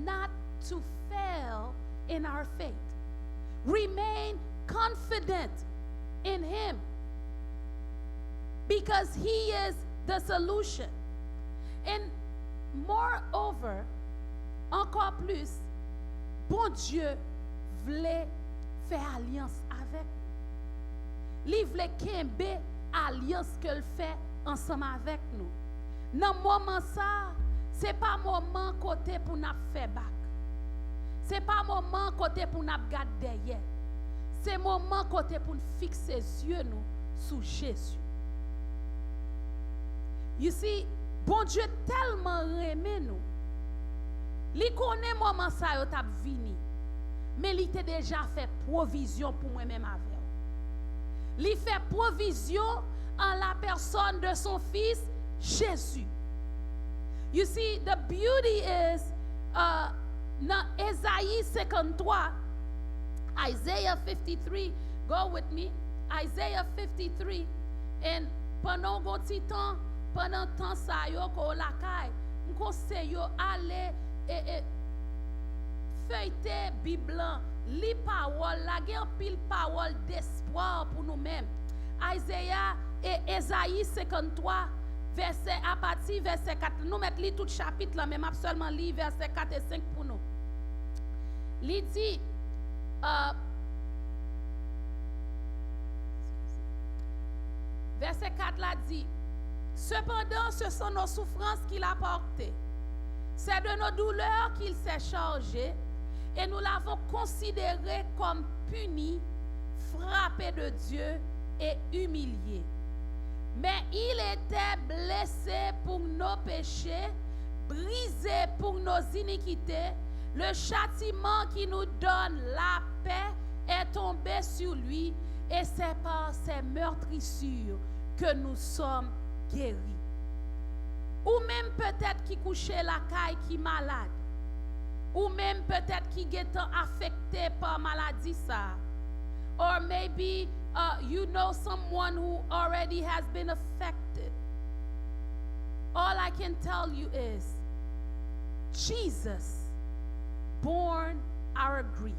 not to fail in our faith. Remain confident in Him, because He is the solution. And moreover, encore plus, Bondye vle fè alyans avèk nou. Li vle kenbe alyans ke l fè ansanm avèk nou. Nan moman sa a, se pa moman kote pou n ap fè bak. Se pa moman kote pou n ap gad dèyè. Se moman kote pou n fikse zye nou sou Jezi. You see, Bondye tèlman renmen nou, li konnen moman sa yo t ap vini, men li te deja fè pwovizyon pou mwen menm avè w. Li fè pwovizyon en la personne de son Fils, Jésus. You see, the beauty is, uh, nan Ezayi senkanntwa, Isaiah fifty-three, go with me, Isaiah fifty-three, and pandan w gon ti tan, pandan tan sa yo ke w lakay, m konseye w ale e, e feyte Bib lan, li pawòl la, gen anpil pawòl despwa pou nou menm. Isaiah e Ezayi senkanntwa, vèsè, apati vèsè kat, nou mèt li tout chapit lan, men m ap sèlman li vèsè kat e senk pou nou. Li di, euh, vèsè kat la di, "Cependant, ce sont nos souffrances qu'il a portées. C'est de nos douleurs qu'il s'est chargé, et nous l'avons considéré comme puni, frappé de Dieu et humilié. Mais il était blessé pour nos péchés, brisé pour nos iniquités. Le châtiment qui nous donne la paix est tombé sur lui, et c'est par ses meurtrissures que nous sommes guéris." Ou menm petèt ki kouche lakay ki malad. Ou menm petèt ki gentan afekte pa maladi sa. Or maybe, uh, you know someone who already has been affected. All I can tell you is, Jesus borne our grief.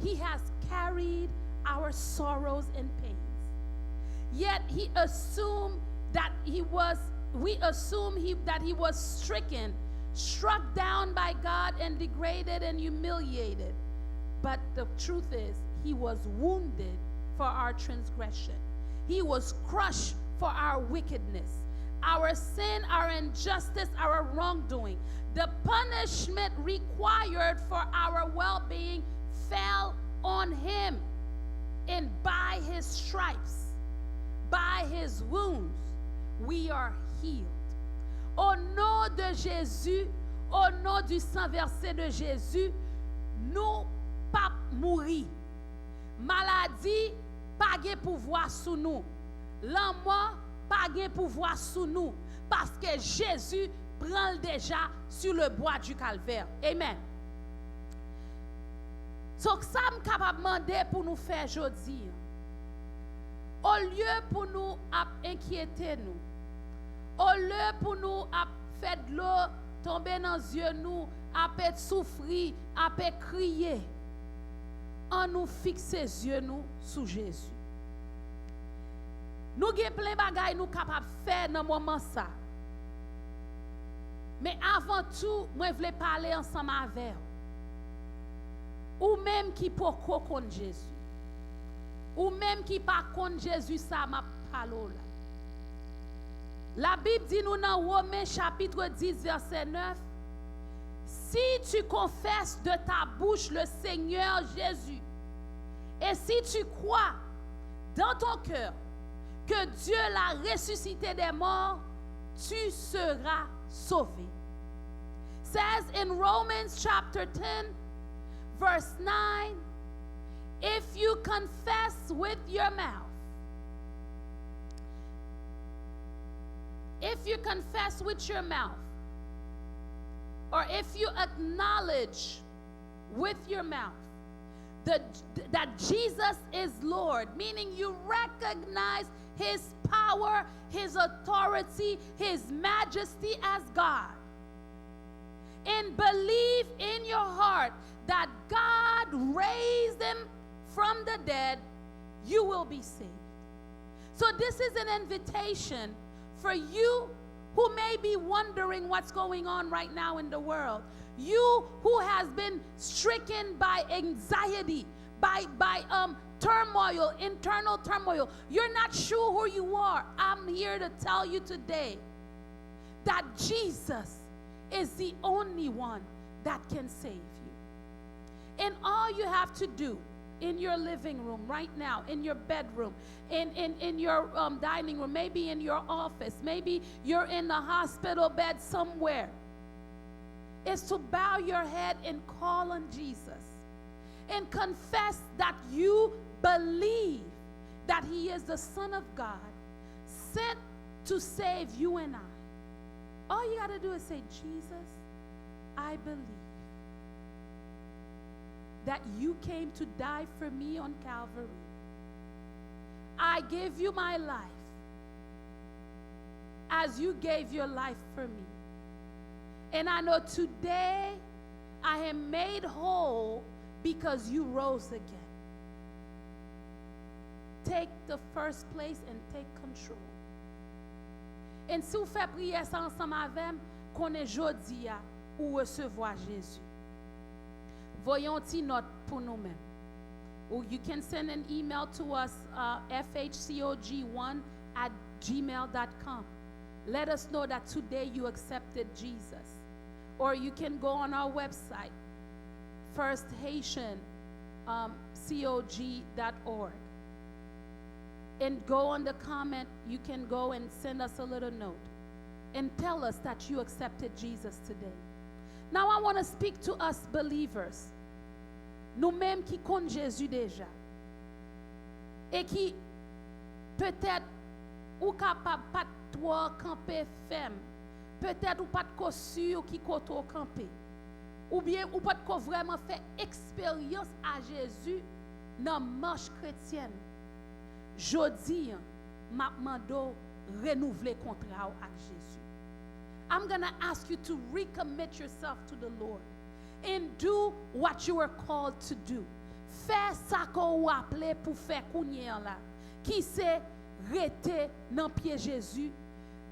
He has carried our sorrows and pains. Yet he assumed that he was, we assume he, that he was stricken, struck down by God, and degraded and humiliated. But the truth is, he was wounded for our transgression. He was crushed for our wickedness. Our sin, our injustice, our wrongdoing, the punishment required for our well-being fell on him. And by his stripes, by his wounds, we are healed. Au nom de Jésus, au nom du sang versé de Jésus, nou p ap mouri. Maladi pa gen pouvwa sou nou. Lanmò pa gen pouvwa sou nou. Paske Jezi pran l deja sur le bois du calvaire. Amen. So, sa m kapab mande pou nou fè jodi a, olye pou nou ap enkyete nou, olye pou nou ap fè dlo tonbe nan zye nou, ape soufri, ape kriye, annou fikse zye nou sou Jezi. Nou gen plen bagay nou kapab fè nan moman sa. Men avan tou, mwen vle pale ansanm avè w. Ou menm ki poko konn Jezi. Ou menm ki pa konn Jezi sa m ap pale w la. Labib di nou nan Women chapit dis vèsè nèf, si tu confesses de ta bouche le Seigneur Jésus, et si tu crois dans ton cœur que Dieu l'a ressuscité des morts, tu seras sauvé. Says in Romans chapter ten, verse nine, if you confess with your mouth, if you confess with your mouth, or if you acknowledge with your mouth the, that Jesus is Lord, meaning you recognize his power, his authority, his majesty as God, and believe in your heart that God raised him from the dead, you will be saved. So, this is an invitation for you who may be wondering what's going on right now in the world. You who has been stricken by anxiety, by, by um, turmoil, internal turmoil. You're not sure who you are. I'm here to tell you today that Jesus is the only one that can save you. And all you have to do in your living room right now, in your bedroom, in, in, in your um, dining room, maybe in your office, maybe you're in a hospital bed somewhere, is to bow your head and call on Jesus and confess that you believe that he is the Son of God, sent to save you and I. All you got to do is say, Jesus, I believe that you came to die for me on Calvary. I give you my life as you gave your life for me. And I know today I am made whole because you rose again. Take the first place and take control. And si w fè priyè sa ansanm avè m, konnen jodi a ou resevwa Jezi. Voye yon ti nòt pou nou menm. Ou you can send an email to us, uh, F H C O G one at gmail dot com. Let us know that today you accepted Jesus. Or you can go on our website, first haitian cog dot org, and go on the comment. You can go and send us a little note and tell us that you accepted Jesus today. Now I want to speak to us believers. Nou menm ki konn Jezi deja, e ki petèt ou kapab pa t twò kanpe fèm, petèt ou pa t ko si ki kote w kanpe, oubyen ou pa t ko vrèman fè eksperyans a Jezi nan mach kretyèn. Jodi a, m ap mande w renouvle kontra w ak Jezi. I'm gonna ask you to recommit yourself to the Lord and do what you were called to do. Fè sa ke w aple pou fè kounye a la, ki se rete nan pye Jezi.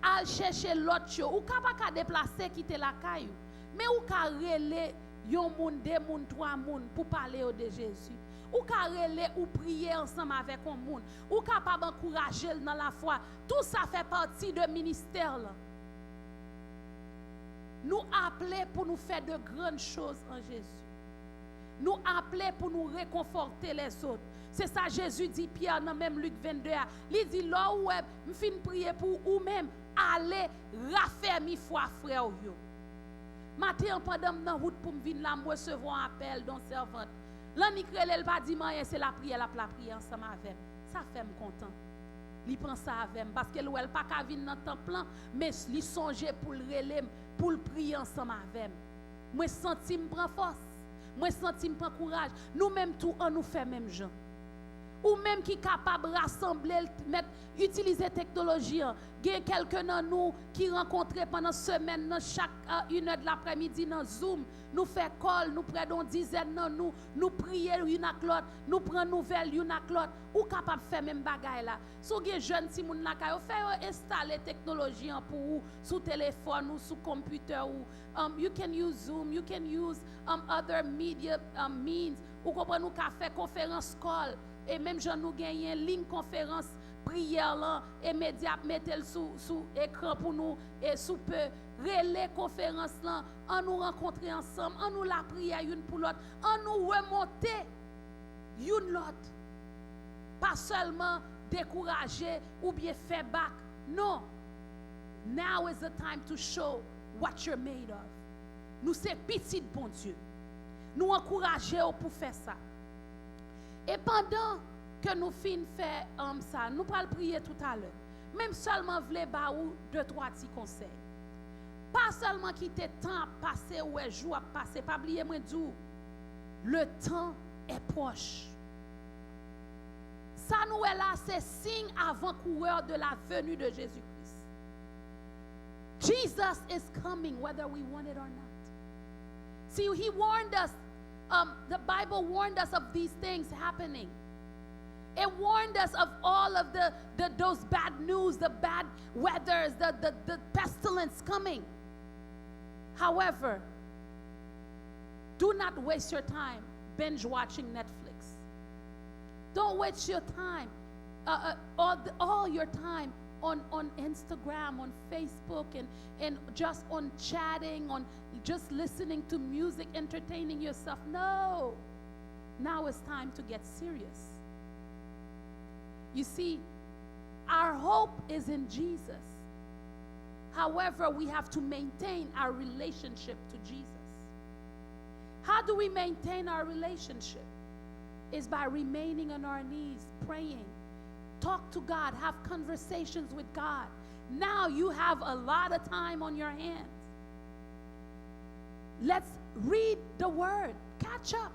Al chèche lòt yo. Ou ka pa ka deplase kite lakay ou, men ou ka rele yon moun, de moun, twa moun pou pale yo de Jezi. Ou ka rele ou priye ansanm avèk yon moun. Ou kapab ankouraje l nan lafwa. Tou sa fè pati de ministè lan. Nou aple pou nou fè de grann choz an Jezi. Nou aple pou nou rekonfòte lèzòt. Se sa Jezi di Pyè nan menm Lik vennde a. Li di, lè w wè m fin priye pou ou menm, ale rafèmi fwa frè w yo. Maten an, pandan m nan wout pou m vin la, m resevwa yon apèl de yon sèvant. L annik rele, l pa di m anyen, se lapriyè l ap lapriyè ansanm avè m. Sa fè m kontan. Li panse avè m, paske l wè l pa ka vin nan tanp lan, men li sonje pou l rele m, pou l priye ansanm avè m. Mwen santi m pran fòs. Mwen santi m pran kouraj. Nou menm tou, ann nou fè menm jan. Ou menm ki kapab rasanble l, mèt itilize teknoloji an. Gen kèlke nan nou ki rankontre pandan semèn nan chak uh, inè de laprèmidi nan Zoom. Nou fè call, nou prè de yon dizèn nan nou, nou priye youn ak lòt, nou pran nouvèl youn ak lòt. Ou kapab fè menm bagay la. Si w gen jèn timoun lakay ou, fè yo enstale teknoloji an pou ou sou telefòn ou, sou konpitè ou. Um, you can use Zoom, you can use um, other media um, means. Ou konprann, ou ka fè konferans call. E menm jan nou genyen liy konferans priyè lan, e Medi ap mete l sou, sou ekran pou nou, e si w pe rele konferans lan, an nou rankontre ansanm, an nou lapriyè youn pou lòt, an nou remonte youn lòt. Pa sèlman dekouraje oubyen fè bak. Non. Now is the time to show what you're made of. Nou se pitit Bondye. Nou ankouraje w pou fè sa. E pandan ke nou fin fè um, sa, nou pral priye toutalè. Men m sèlman vle ba ou de twa ti konsèy. Pa sèlman kite tan ap pase, ou wè jou ap pase. Pa bliye mwen di w, le temps est proche. Sa nou wè la, se siy avan kourè de la venue de Jésus-Christ. Jesus is coming whether we want it or not. See, he warned us, um, the Bible warned us of these things happening. It warned us of all of the, the those bad news, the bad weathers, the, the, the pestilence coming. However, do not waste your time binge watching Netflix. Don't waste your time, uh, uh, all, the, all your time on, on Instagram, on Facebook, and, and just on chatting, on just listening to music, entertaining yourself. No. Now it's time to get serious. You see, our hope is in Jesus. However, we have to maintain our relationship to Jesus. How do we maintain our relationship? Is by remaining on our knees, praying. Talk to God, have conversations with God. Now you have a lot of time on your hands. Let's read the word, catch up.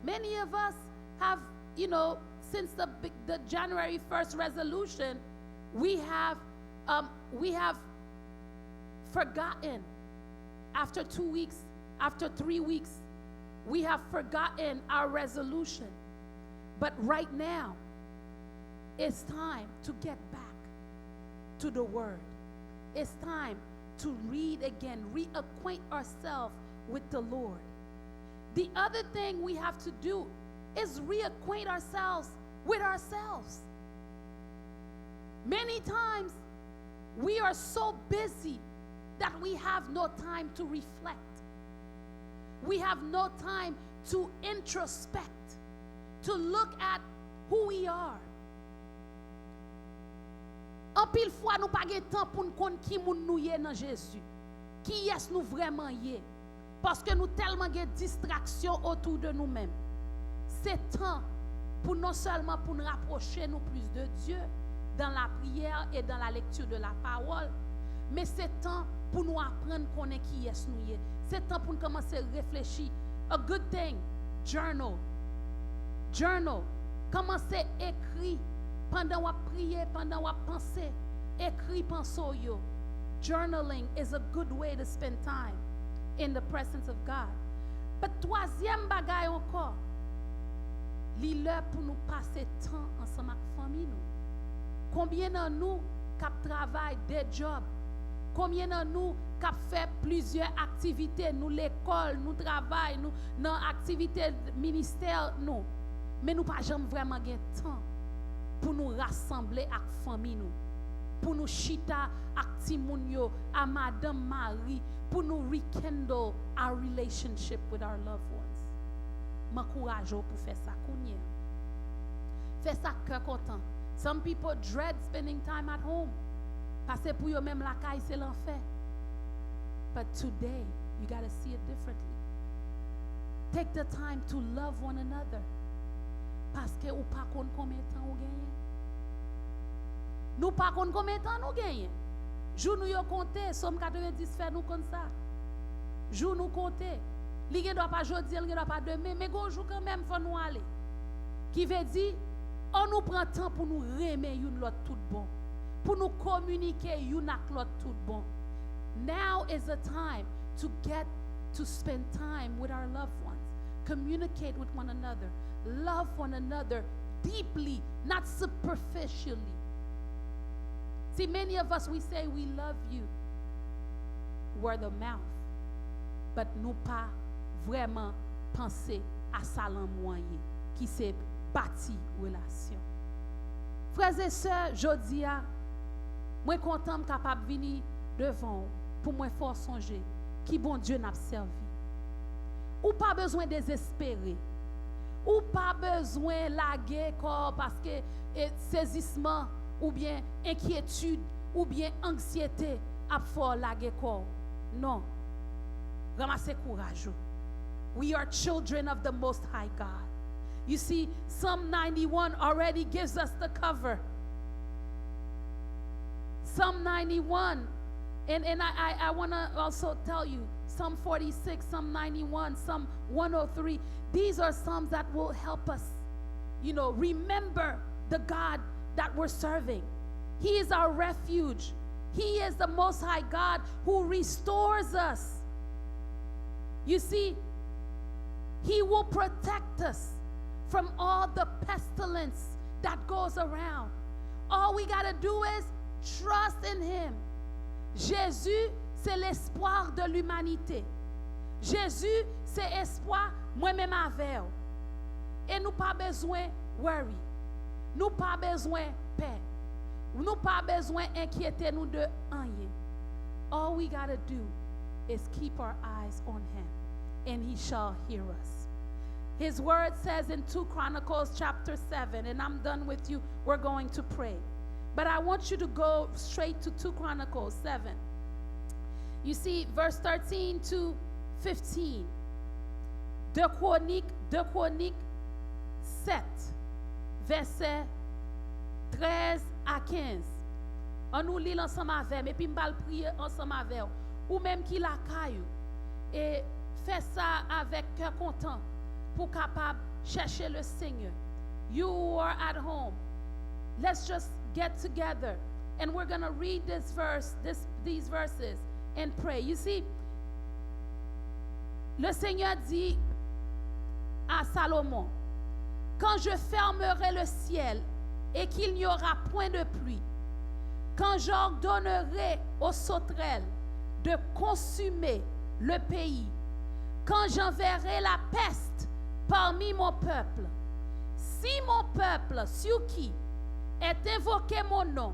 Many of us have, you know, since the, the January first resolution, we have, um, we have forgotten after two weeks, after three weeks, we have forgotten our resolution. But right now, it's time to get back to the Word. It's time to read again, reacquaint ourselves with the Lord. The other thing we have to do is reacquaint ourselves with ourselves. Many times, we are so busy that we have no time to reflect. We have no time to introspect, to look at who we are. Anpil fwa, nou pa gen tan pou n konn ki moun nou ye nan Jezi, kiyès nou vrèman ye. Paske nou tèlman gen distraksyon otou de nou menm. Se tan pou non sèlman pou n rapwoche nou plis de Dye dans la prière et dans la lecture de la parole, men se tan pou nou aprann konnen kiyès nou ye. Se tan pou n kòmanse reflechi. A good thing, journal. Journal. Kòmanse ekri pandan w ap priye, pandan w ap panse. Ekri panse w yo. Journaling is a good way to spend time in the presence of God. But twazyèm bagay ankò, li lè pou nou pase tan ansanm ak fanmi nou. Konbyen nan nou k ap travay de djòb? Konbyen nan nou k ap fè plizyè aktivite? Nou lekòl, nou travay, nou nan aktivite ministè nou. Men nou pa janm vrèman gen tan pou nou rasanble ak fanmi nou, pou nou chita ak timoun yo, a madanm, mari, pou nou rekindle our relationship with our loved ones. M ankouraje w pou fè sa kounye a. Fè sa ak kè kontan. Some people dread spending time at home. Paske pou yo menm lakay se lanfè. But today, you gotta see it differently. Take the time to love one another. Paske ou pa konn konbyen tan ou genyen. Nou pa konn konbyen tan nou genyen. Jou nou yo konte, Sòm katrevendis fè nou konn sa. Jou nou konte. Li gen dwa pa jodi a, li gen dwa pa demen, men gon jou kanmenm fò nou ale. Ki vle di, Ann nou pran tan pou nou renmen youn lòt tout bon, pou nou kominike youn ak lòt tout bon. Now is the time to get to spend time with our loved ones. Communicate with one another. Love one another deeply, not superficially. See, many of us, we say we love you, word of mouth, but nou pa vrèman panse a sa lanmou an ye, ki se bati relasyon. Frè e sè, jodi a, mwen kontan m kapab vini devan w pou mwen fè w sonje ki Bondye n ap sèvi. Ou pa bezwen dezespere. Ou pa bezwen lage kò w paske e, sezisman oubyen enkyetid oubyen anksyete ap fè w lage kò w. Non. Ranmase kouraj ou. We are children of the Most High God. You see, Psalm ninety-one already gives us the cover. Psalm ninety-one, and, and I, I, I want to also tell you, Psalm forty-six, Psalm ninety-one, Psalm one oh three, these are Psalms that will help us, you know, remember the God that we're serving. He is our refuge. He is the Most High God who restores us. You see, He will protect us from all the pestilence that goes around. All we gotta do is trust in Him. Jésus, c'est l'espoir de l'humanité. Jésus, c'est espoir mwen menm avè w. E nou pa bezwen worry. Nou pa bezwen pè. Nou pa bezwen enkyete nou de anyen. All we gotta do is keep our eyes on Him, and He shall hear us. His word says in two Chronicles chapter seven, and I'm done with you, we're going to pray. But I want you to go straight to two Chronicles seven. You see, verse thirteen to fifteen. De Kwonik, de Kwonik sèt, vèsè trèz a kenz. Ann nou li l ansanm avè m, epi m pral priye ansanm avè w. Ou menm ki lakay ou, e fè sa avèk kè kontan pou w kapab chèche le Seigneur. You who are at home, let's just get together and we're gonna read this verse, this, these verses and pray. You see, le Seigneur dit à Salomon, quand je fermerai le ciel et qu'il n'y aura point de pluie, quand j'ordonnerai aux sauterelles de consumer le pays, quand j'enverrai la peste parmi mon peuple, si mon peuple sur qui est invoqué mon nom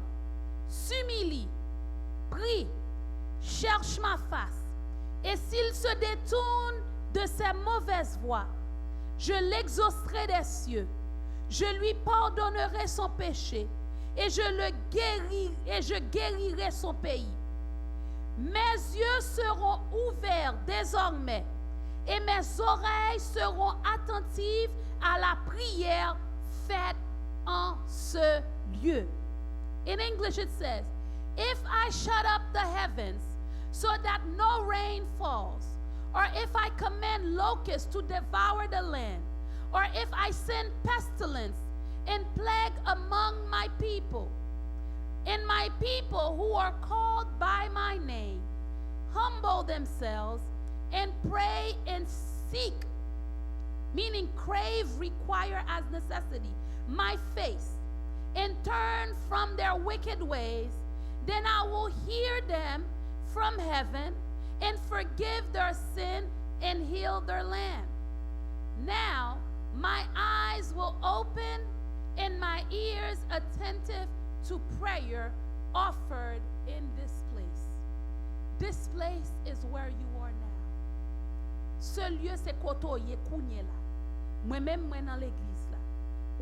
s'humilie, prie, cherche ma face, et s'il se détourne de ses mauvaises voies, je l'exaucerai des cieux, je lui pardonnerai son péché, et je le guéri-, et je guérirai son pays. Mes yeux seront ouverts désormais, et mes oreilles seront attentives à la prière faite en ce lieu. In English it says, if I shut up the heavens so that no rain falls, or if I command locusts to devour the land, or if I send pestilence and plague among my people, and my people who are called by my name humble themselves and pray and seek, meaning crave, require as necessity, my face, and turn from their wicked ways, then I will hear them from heaven and forgive their sin and heal their land. Now my eyes will open and my ears attentive to prayer offered in this place. This place is where you are now. Ce lieu, se kote w ye kounye la. Mwen menm, mwen nan legliz la.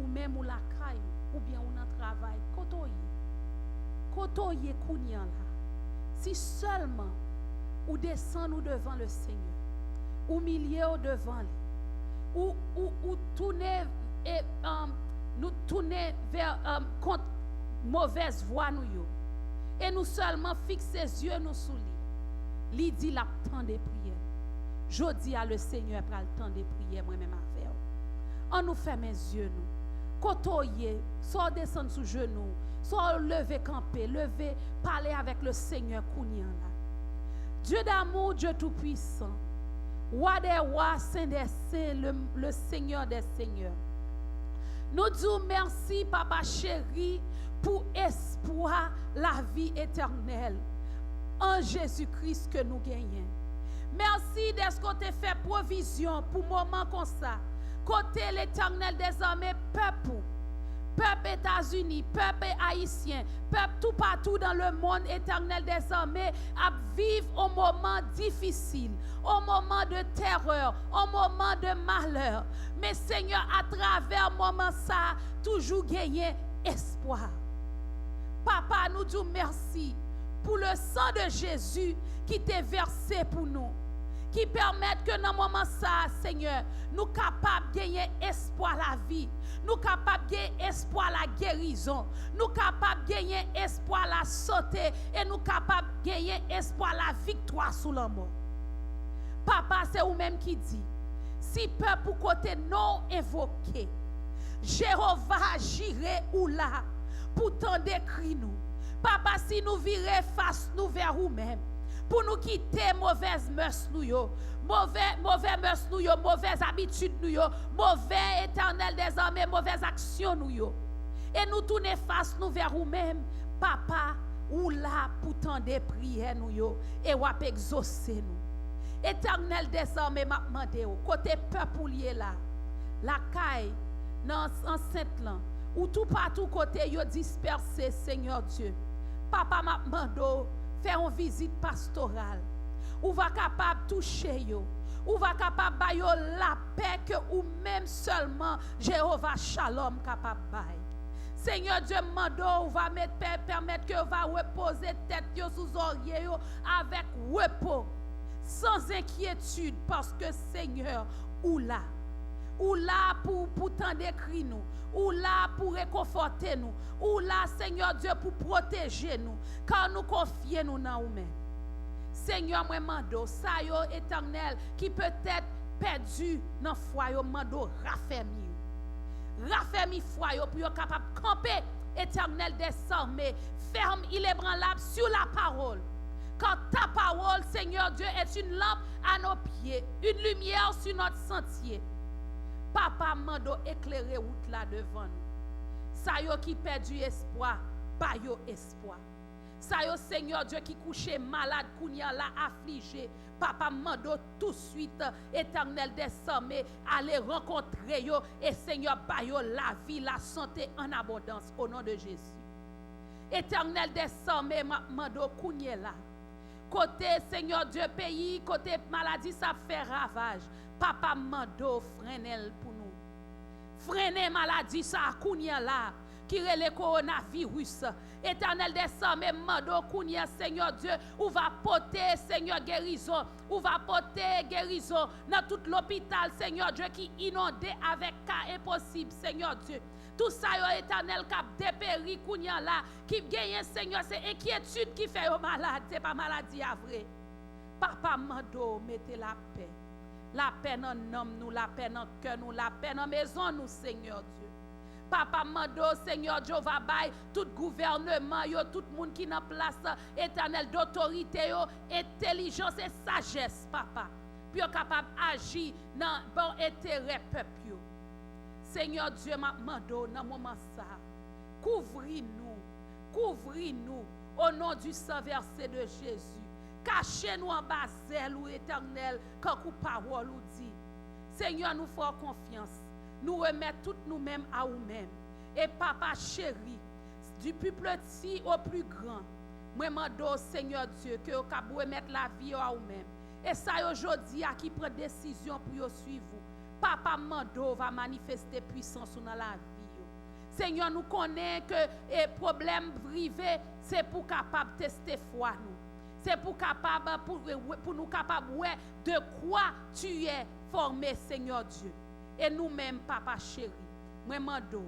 Ou menm, ou lakay ou, oubyen ou nan travay. Kote w ye? Kote w ye kounye an la? Si sèlman ou desann ou devan le Seigneur, ou milye w devan li, ou, ou, ou tounen, e, um, nou tounen vè, um, kont movèz vwa nou yo, e nou sèlman fikse zye nou sou li, li di l ap tande priyè nou. Jodi a, le Seigneur pral tande priyè mwen menm avè w. An nou fèmen zye nou. Kote w ye, swa w desann sou jenou, swa w leve kanpe, leve pale avèk le Senyè kounye a la. Dieu d'amour, Dieu tout-puissant, Roi des rois, Saint des saints, le, le Seigneur des seigneurs. Nou di w mèsi, Papa cheri, pou espwa lavi etènèl an Jezi Kris ke nou genyen. Mèsi dèske w te fè pwovizyon pou moman konsa, kote Letènèl dèzame pèp ou, pèp Etazini, pèp ayisyen, pèp toupatou dans le monde, Etènèl dèzame ap viv yon moman difisil, yon moman de terè, yon moman de malè. Men Senyè, atravè moman sa, toujou genyen espwa. Papa, nou di w mèsi pou le sang de Jésus ki te vèse pou nou, ki pèmèt ke nan moman sa a, Senyè, nou kapab genyen espwa lavi, nou kapab genyen espwa lagerizon, nou kapab genyen espwa lasante, e nou kapab genyen espwa laviktwa sou lanmò. Papa, se ou menm ki di, si pèp ou kote non w envoke, Jewova jire ou la pou tande kri nou. Papa, si nou vire fas nou vè ou menm, pou nou kite movèz mès nou yo, movè, movè mès nou yo, movèz abitid nou yo, movè, Etènèl dèzame, movèz aksyon nou yo, e nou tounen fas nou vè ou menm, Papa, ou la pou tande priyè nou yo, e w ap egzose nou. Etènèl dèzame, m ap mande w, kote pèp ou l ye la, lakay, nan ansent lan, ou toupatou kote yo dispèse, Senyè Dye. Papa, m ap mande w, fè yon vizit pastoral. Ou va kapab touche yo. Ou va kapab ba yo lapè ke ou menm sèlman, Jewova Shalom, kapab bay. Senyè Dye, m mande w, ou va met, pè-, pèmèt ke yo va repoze tèt yo sou zòrye yo avèk repo, san enkyetid, paske, Senyè, ou la. Ou la pou, pou tande kri nou. Ou la pou rekonfòte nou. Ou la, Senyè Dye, pou pwoteje nou. Ka nou konfye nou nan ou menm. Senyè, mwen mande w, sa yo, Etènèl, ki petèt pèdi nan fwa yo, m mande w rafèmi yo. Rafèmi fwa yo pou yo kapab kanpe, Etènèl dèzame, fèm, inébranlab, sur la parole. Car ta parole, Seigneur Dieu, est une lampe à nos pieds, une lumière sur notre sentier. Papa, m mande w eklere wout la devan nou. Sa yo ki pèdi espwa, ba yo espwa. Sa yo, Senyè Dye, ki kouche malad kounye a la, aflije, Papa, m mande w touswit, Etènèl dèzame, ale rankontre yo, e Senyè, ba yo lavi, lasante an abondans, o non de Jezi. Etènèl dèzame, m ap mande w kounye la, kote, Senyè Dye, peyi, kote maladi sa ap fè ravaj, Papa, m mande w frennen l pou nou. Frennen maladi sa a kounye a la, ki rele kowonaviris. Etènèl dèzame, m mande w kounye a, Senyè Dye, ou va pote, Senyè, gerizon. Ou va pote gerizon nan tout lopital, Senyè Dye, ki inonde avèk ka enposib, Senyè Dye. Tout sa yo, Etènèl, k ap deperi kounye a la, ki genyen, Senyè, se enkyetid ki fè yo malad, se pa maladi a vre. Papa, m mande w mete lapè. Lapè nan nanm nou, lapè nan kè nou, lapè nan mezon nou, Senyè Dye. Papa, m mande w, Senyè Dye, ou va bay tout gouvèneman yo, tout moun ki nan plas, Etènèl, dotorite yo, entèlijans e sajès, Papa, pou yo kapab aji nan bon enterè pèp yo. Senyè Dye, m ap mande w nan moman sa a, kouvri nou, kouvri nou, o non du sang versé de Jésus. Kache nou anba zèl ou, Etènèl, kankou pawòl ou di. Senyè, nou fè w konfyans. Nou remèt tout nou menm a ou menm. E Papa cheri, du plus petit au plus grand, mwen mande w, Senyè Dye, ke yo kab remèt lavi yo a ou menm. E sa yo jodi a ki pran desizyon pou yo swiv ou, Papa, m mande w va manifeste pwisans ou nan lavi yo. Senyè, nou konnen ke, e, pwoblèm rive, se pou kapab teste fwa nou. Se pou kapab, pou, pou nou kapab wè de quoi tu es formé, Senyè Dye. E nou menm, Papa cheri, mwen mande w,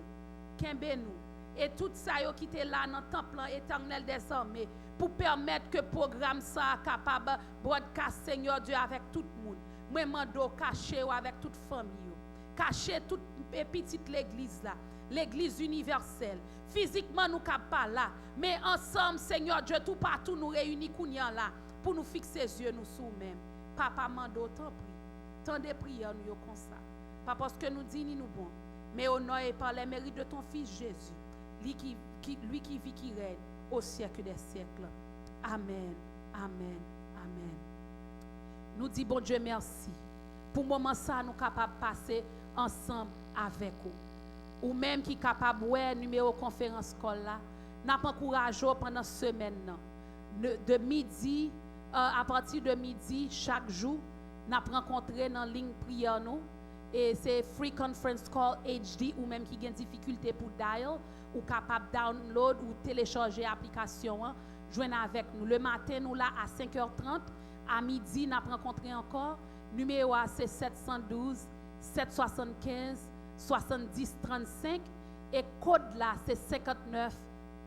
kenbe nou. E tout sa yo ki te la nan tanp lan, Etènèl dèzame, pou pèmèt ke pwogram sa a kapab broadcast, Senyè Dye, avèk tout moun. Mwen mande w kache yo avèk tout fanmi yo. Kache tout, e, pitit legliz la. legliz inivèsèl. Fizikman, nou kab pa la, men ansanm, Senyè Dye, toupatou nou reyini kounye a la pou nou fikse zye nou sou ou menm. Papa, mande w, tanpri, tande priyè nou yo konsa. Pa paske nou dign ni nou bon, mais au nom et par les mérites de ton Fils Jésus, li ki, ki, lui qui vit, qui règne au siècle des siècles. Amèn, amèn, amèn. Nou di Bondye mèsi pou moman sa nou kapab pase ansanm avèk ou. Ou menm ki kapab wè nimewo konferans call la, n ap ankouraje w pandan semèn nan. Ne- De midi, euh, apati de midi chak jou, n ap rankontre nan liy priyè nou. E se Free Conference Call H D, ou menm ki gen difikilte pou dial, ou kapab download ou telechaje aplikasyon an, jwenn avèk nou. Le maten, nou la a senk è trant, a midi, n ap rankontre ankò. Nimewo a se sèt san douz, sèt swasannkenz, swasanndis trannsenk, e kòd la se senkantnèf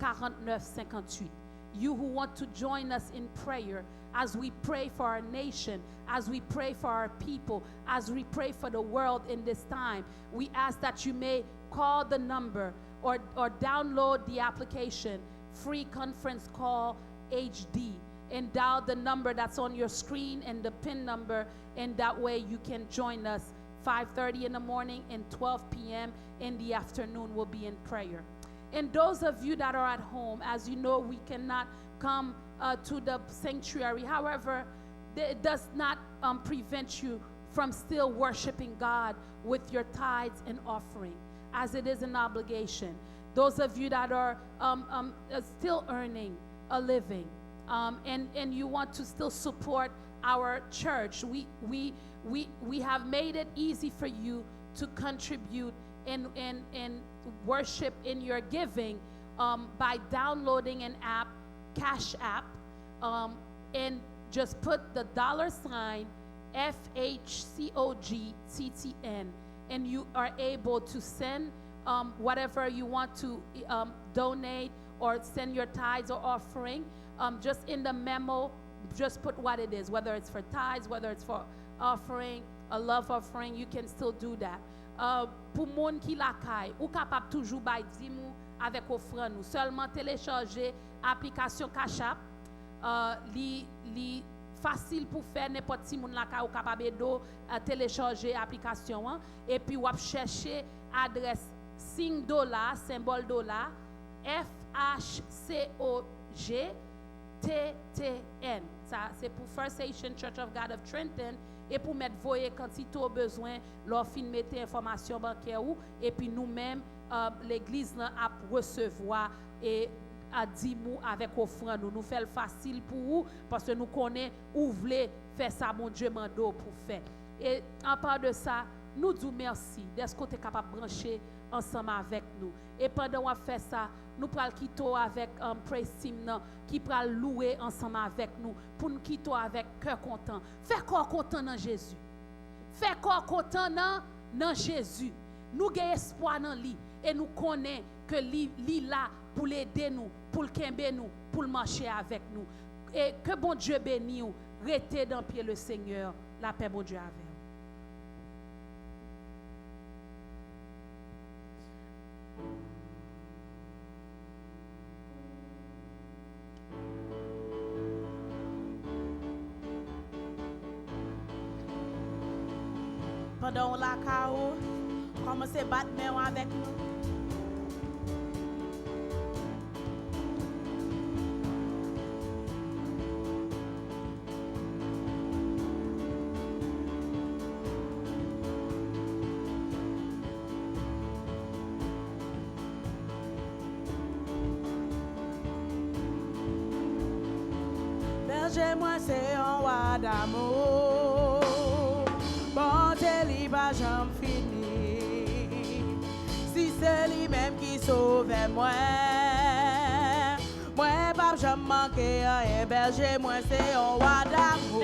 karantnèf senkantwit. You who want to join us in prayer as we pray for our nation, as we pray for our people, as we pray for the world in this time, we ask that you may call the number or, or download the application, Free Conference Call H D, and dial the number that's on your screen and the pin number, and that way you can join us five thirty in the morning and twelve p.m. in the afternoon. We'll be in prayer. And those of you that are at home, as you know, we cannot come uh, to the sanctuary. However, th- it does not um, prevent you from still worshiping God with your tithes and offering, as it is an obligation. Those of you that are um, um, uh, still earning a living, um, and, and you want to still support our church, we, we, we, we have made it easy for you to contribute and, and, and worship in your giving um, by downloading an app, Cash App, um, and just put the dollar sign F H C O G T T N, and you are able to send um, whatever you want to um, donate or send your tithes or offering. Um, just in the memo, just put what it is, whether it's for tithes, whether it's for offering, a love offering, you can still do that. Uh, pou moun ki lakay, ou kapab toujou bay dim ou avèk ofrann ou. Sèlman telechaje aplikasyon Cash App. Uh, li, li fasil pou fè, nenpòt timoun lakay ou kapab ede w uh, telechaje aplikasyon an. Epi w ap chèche adrès siy dola, senbòl dola, F H C O G T T N. Sa se pou First Haitian Church of God of Trenton. E pou mèt voye kantite w bezwen lè w fin mete enfòmasyon bankè ou. Epi nou menm, uh, legliz lan ap resevwa e a dim ou avèk ofrann ou. Nou fè l fasil pou ou, paske nou konnen ou vle fè sa Bondye mande w pou fè. E anpa de sa, nou di w mèsi dèske w te kapab branche ansanm avèk nou. E pandan w ap fè sa, nou pral kite w avèk um, praise team nan ki pral louwe ansanm avèk nou, pou n kite w avèk kè kontan. Fè kè w kontan nan Jezi. Fè kè w kontan nan, nan Jezi. Nou gen espwa nan li e nou konnen ke li, li la pou l ede nou, pou l kenbe nou, pou l mache avèk nou. E ke Bondye beni w. Rete dans pied le Seigneur. Lapè Bondye avè w. Pandan w lakay ou, kòmanse bat men w avèk nou. Bèje mwen se yon wa damou. Bondye li pa janm fini. Si se li menm ki sovè mwen, mwen p ap janm manke anyen. Bèje mwen se yon wa damou.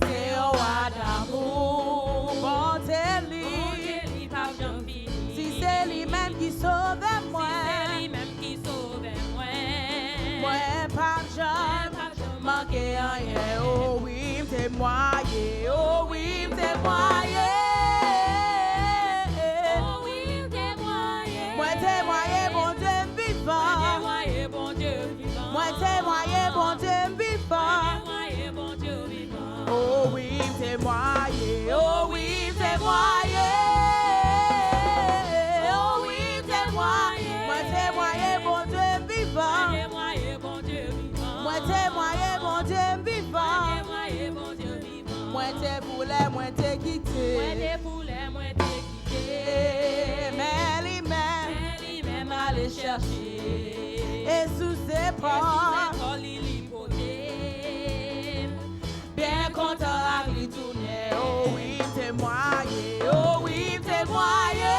Se yon wa damou. Bondye li. Si se li menm ki sove mwen, mwen p ap janm manke anyen. O wi, m temwaye. O wi, m temwaye. O wi, m temwaye. Mwen E sou zepòl li, li pote m. Byen kontan ak li tounen. O wi, m temwaye. O wi, m temwaye.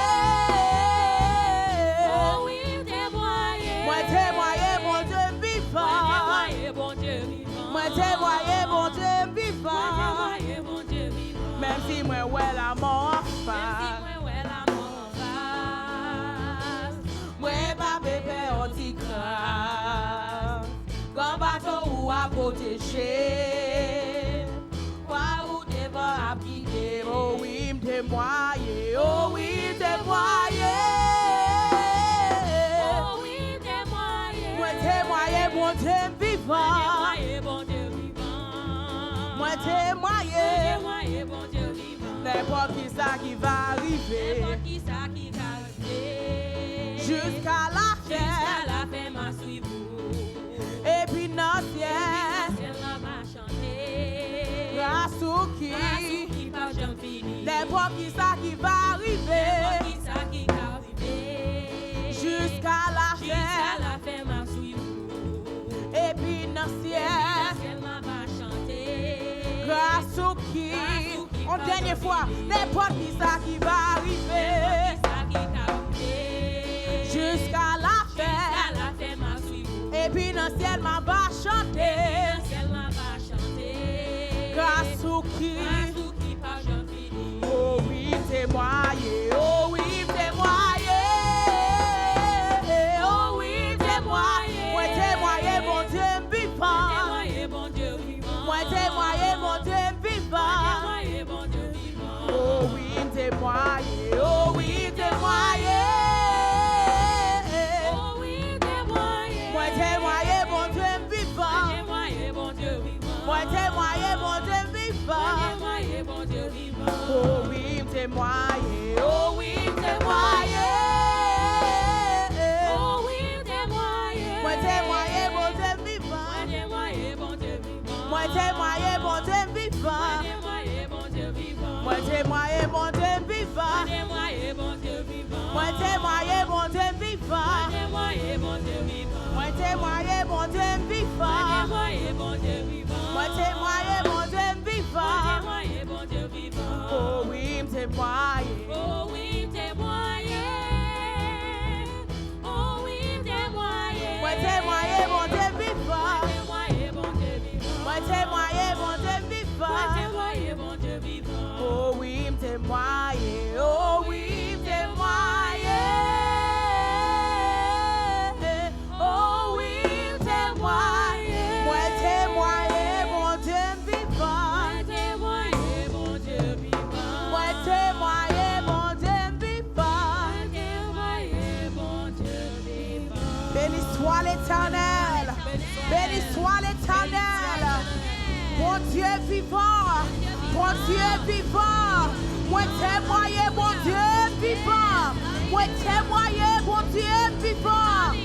O wi, m temwaye. Mwen temwaye Bondye m vivan. Mwen temwaye Bondye m vivan. Mwen temwaye Bondye m vivan. Mwen temwaye Bondye m vivan. Menm si mwen wè lanmò anfas. Menm si mwen wè lanmò anfas. Mwen pa pe pè yon ti kras. Gran bato ou a pwoteje m. Kwa ou devan ap gide m. O wi, m temwaye. O wi, m temwaye. O wi, m temwaye. Mwen temwaye Bondye m vivan. Mwen temwaye Bondye m vivan. Mwen temwaye. Mwen temwaye Bondye m vivan. Nenpòt ki sa ki va rive. Nenpòt ki sa ki ka rive. Jiska lafen. Jiska lafen, m a swiv ou. Epi nan syèl. Epi nan syèl, m a chante. Gras ou ki. Gras ou ki p ap janm fini. Nenpòt ki sa ki va rive. Nenpòt ki sa ki ka rive. Jiska lafen. Jiska lafen, m a swiv ou. Epi nan syèl. Epi nan syèl, m a chante. Gras ou ki. Gras ou ki. Yon dènye fwa. Nenpòt ki sa ki va rive. Nenpòt ki sa ki ka rive. Jiska lafen. Jiska lafen, m a swiv ou. Epi nan syèl, m a chante. Epi nan syèl, m a chante. Gras ou ki. Gras ou ki p ap janm fini. O wi, m temwaye. O wi, m temwaye. O wi, m temwaye. Mwen temwaye Bondye m vivan. Mwen temwaye Bondye m vivan. Mwen temwaye Bondye m vivan. Mwen temwaye Bondye m vivan. O wi, m temwaye. O wi, m temwaye. O wi, m temwaye. Mwen temwaye Bondye m vivan. Mwen temwaye Bondye m vivan. Mwen temwaye Bondye m vivan. Mwen temwaye Bondye m vivan. O wi, m temwaye. O wi, m temwaye. O wi, m temwaye. Mwen temwaye Bondye m vivan. Mwen temwaye Bondye m vivan. Mwen temwaye Bondye m vivan. Mwen temwaye Bondye m vivan. Mwen temwaye Bondye m vivan. Mwen temwaye Bondye m vivan. Mwen temwaye Bondye m vivan. Mwen temwaye Bondye m vivan. Mwen temwaye Bondye m vivan. Mwen temwaye Bondye m vivan. Mwen temwaye Bondye m vivan. O wi, m temwaye. O wi, m temwaye. O wi, m temwaye. Mwen temwaye Bondye m vivan. Mwen temwaye Bondye m vivan. Mwen temwaye Bondye m vivan. Mwen temwaye Bondye m vivan. O wi, m temwaye. O wi, m temwaye. O wi, m temwaye. Mwen temwaye Bondye m vivan. Mwen temwaye Bondye m vivan. Mwen temwaye Bondye m vivan. Mwen temwaye Bondye m vivan. Béni soit l'Éternel. Béni soit l'Éternel. Bondye vivan. Bondye vivan. Mwen temwaye Bondye m vivan. Mwen temwaye Bondye m vivan.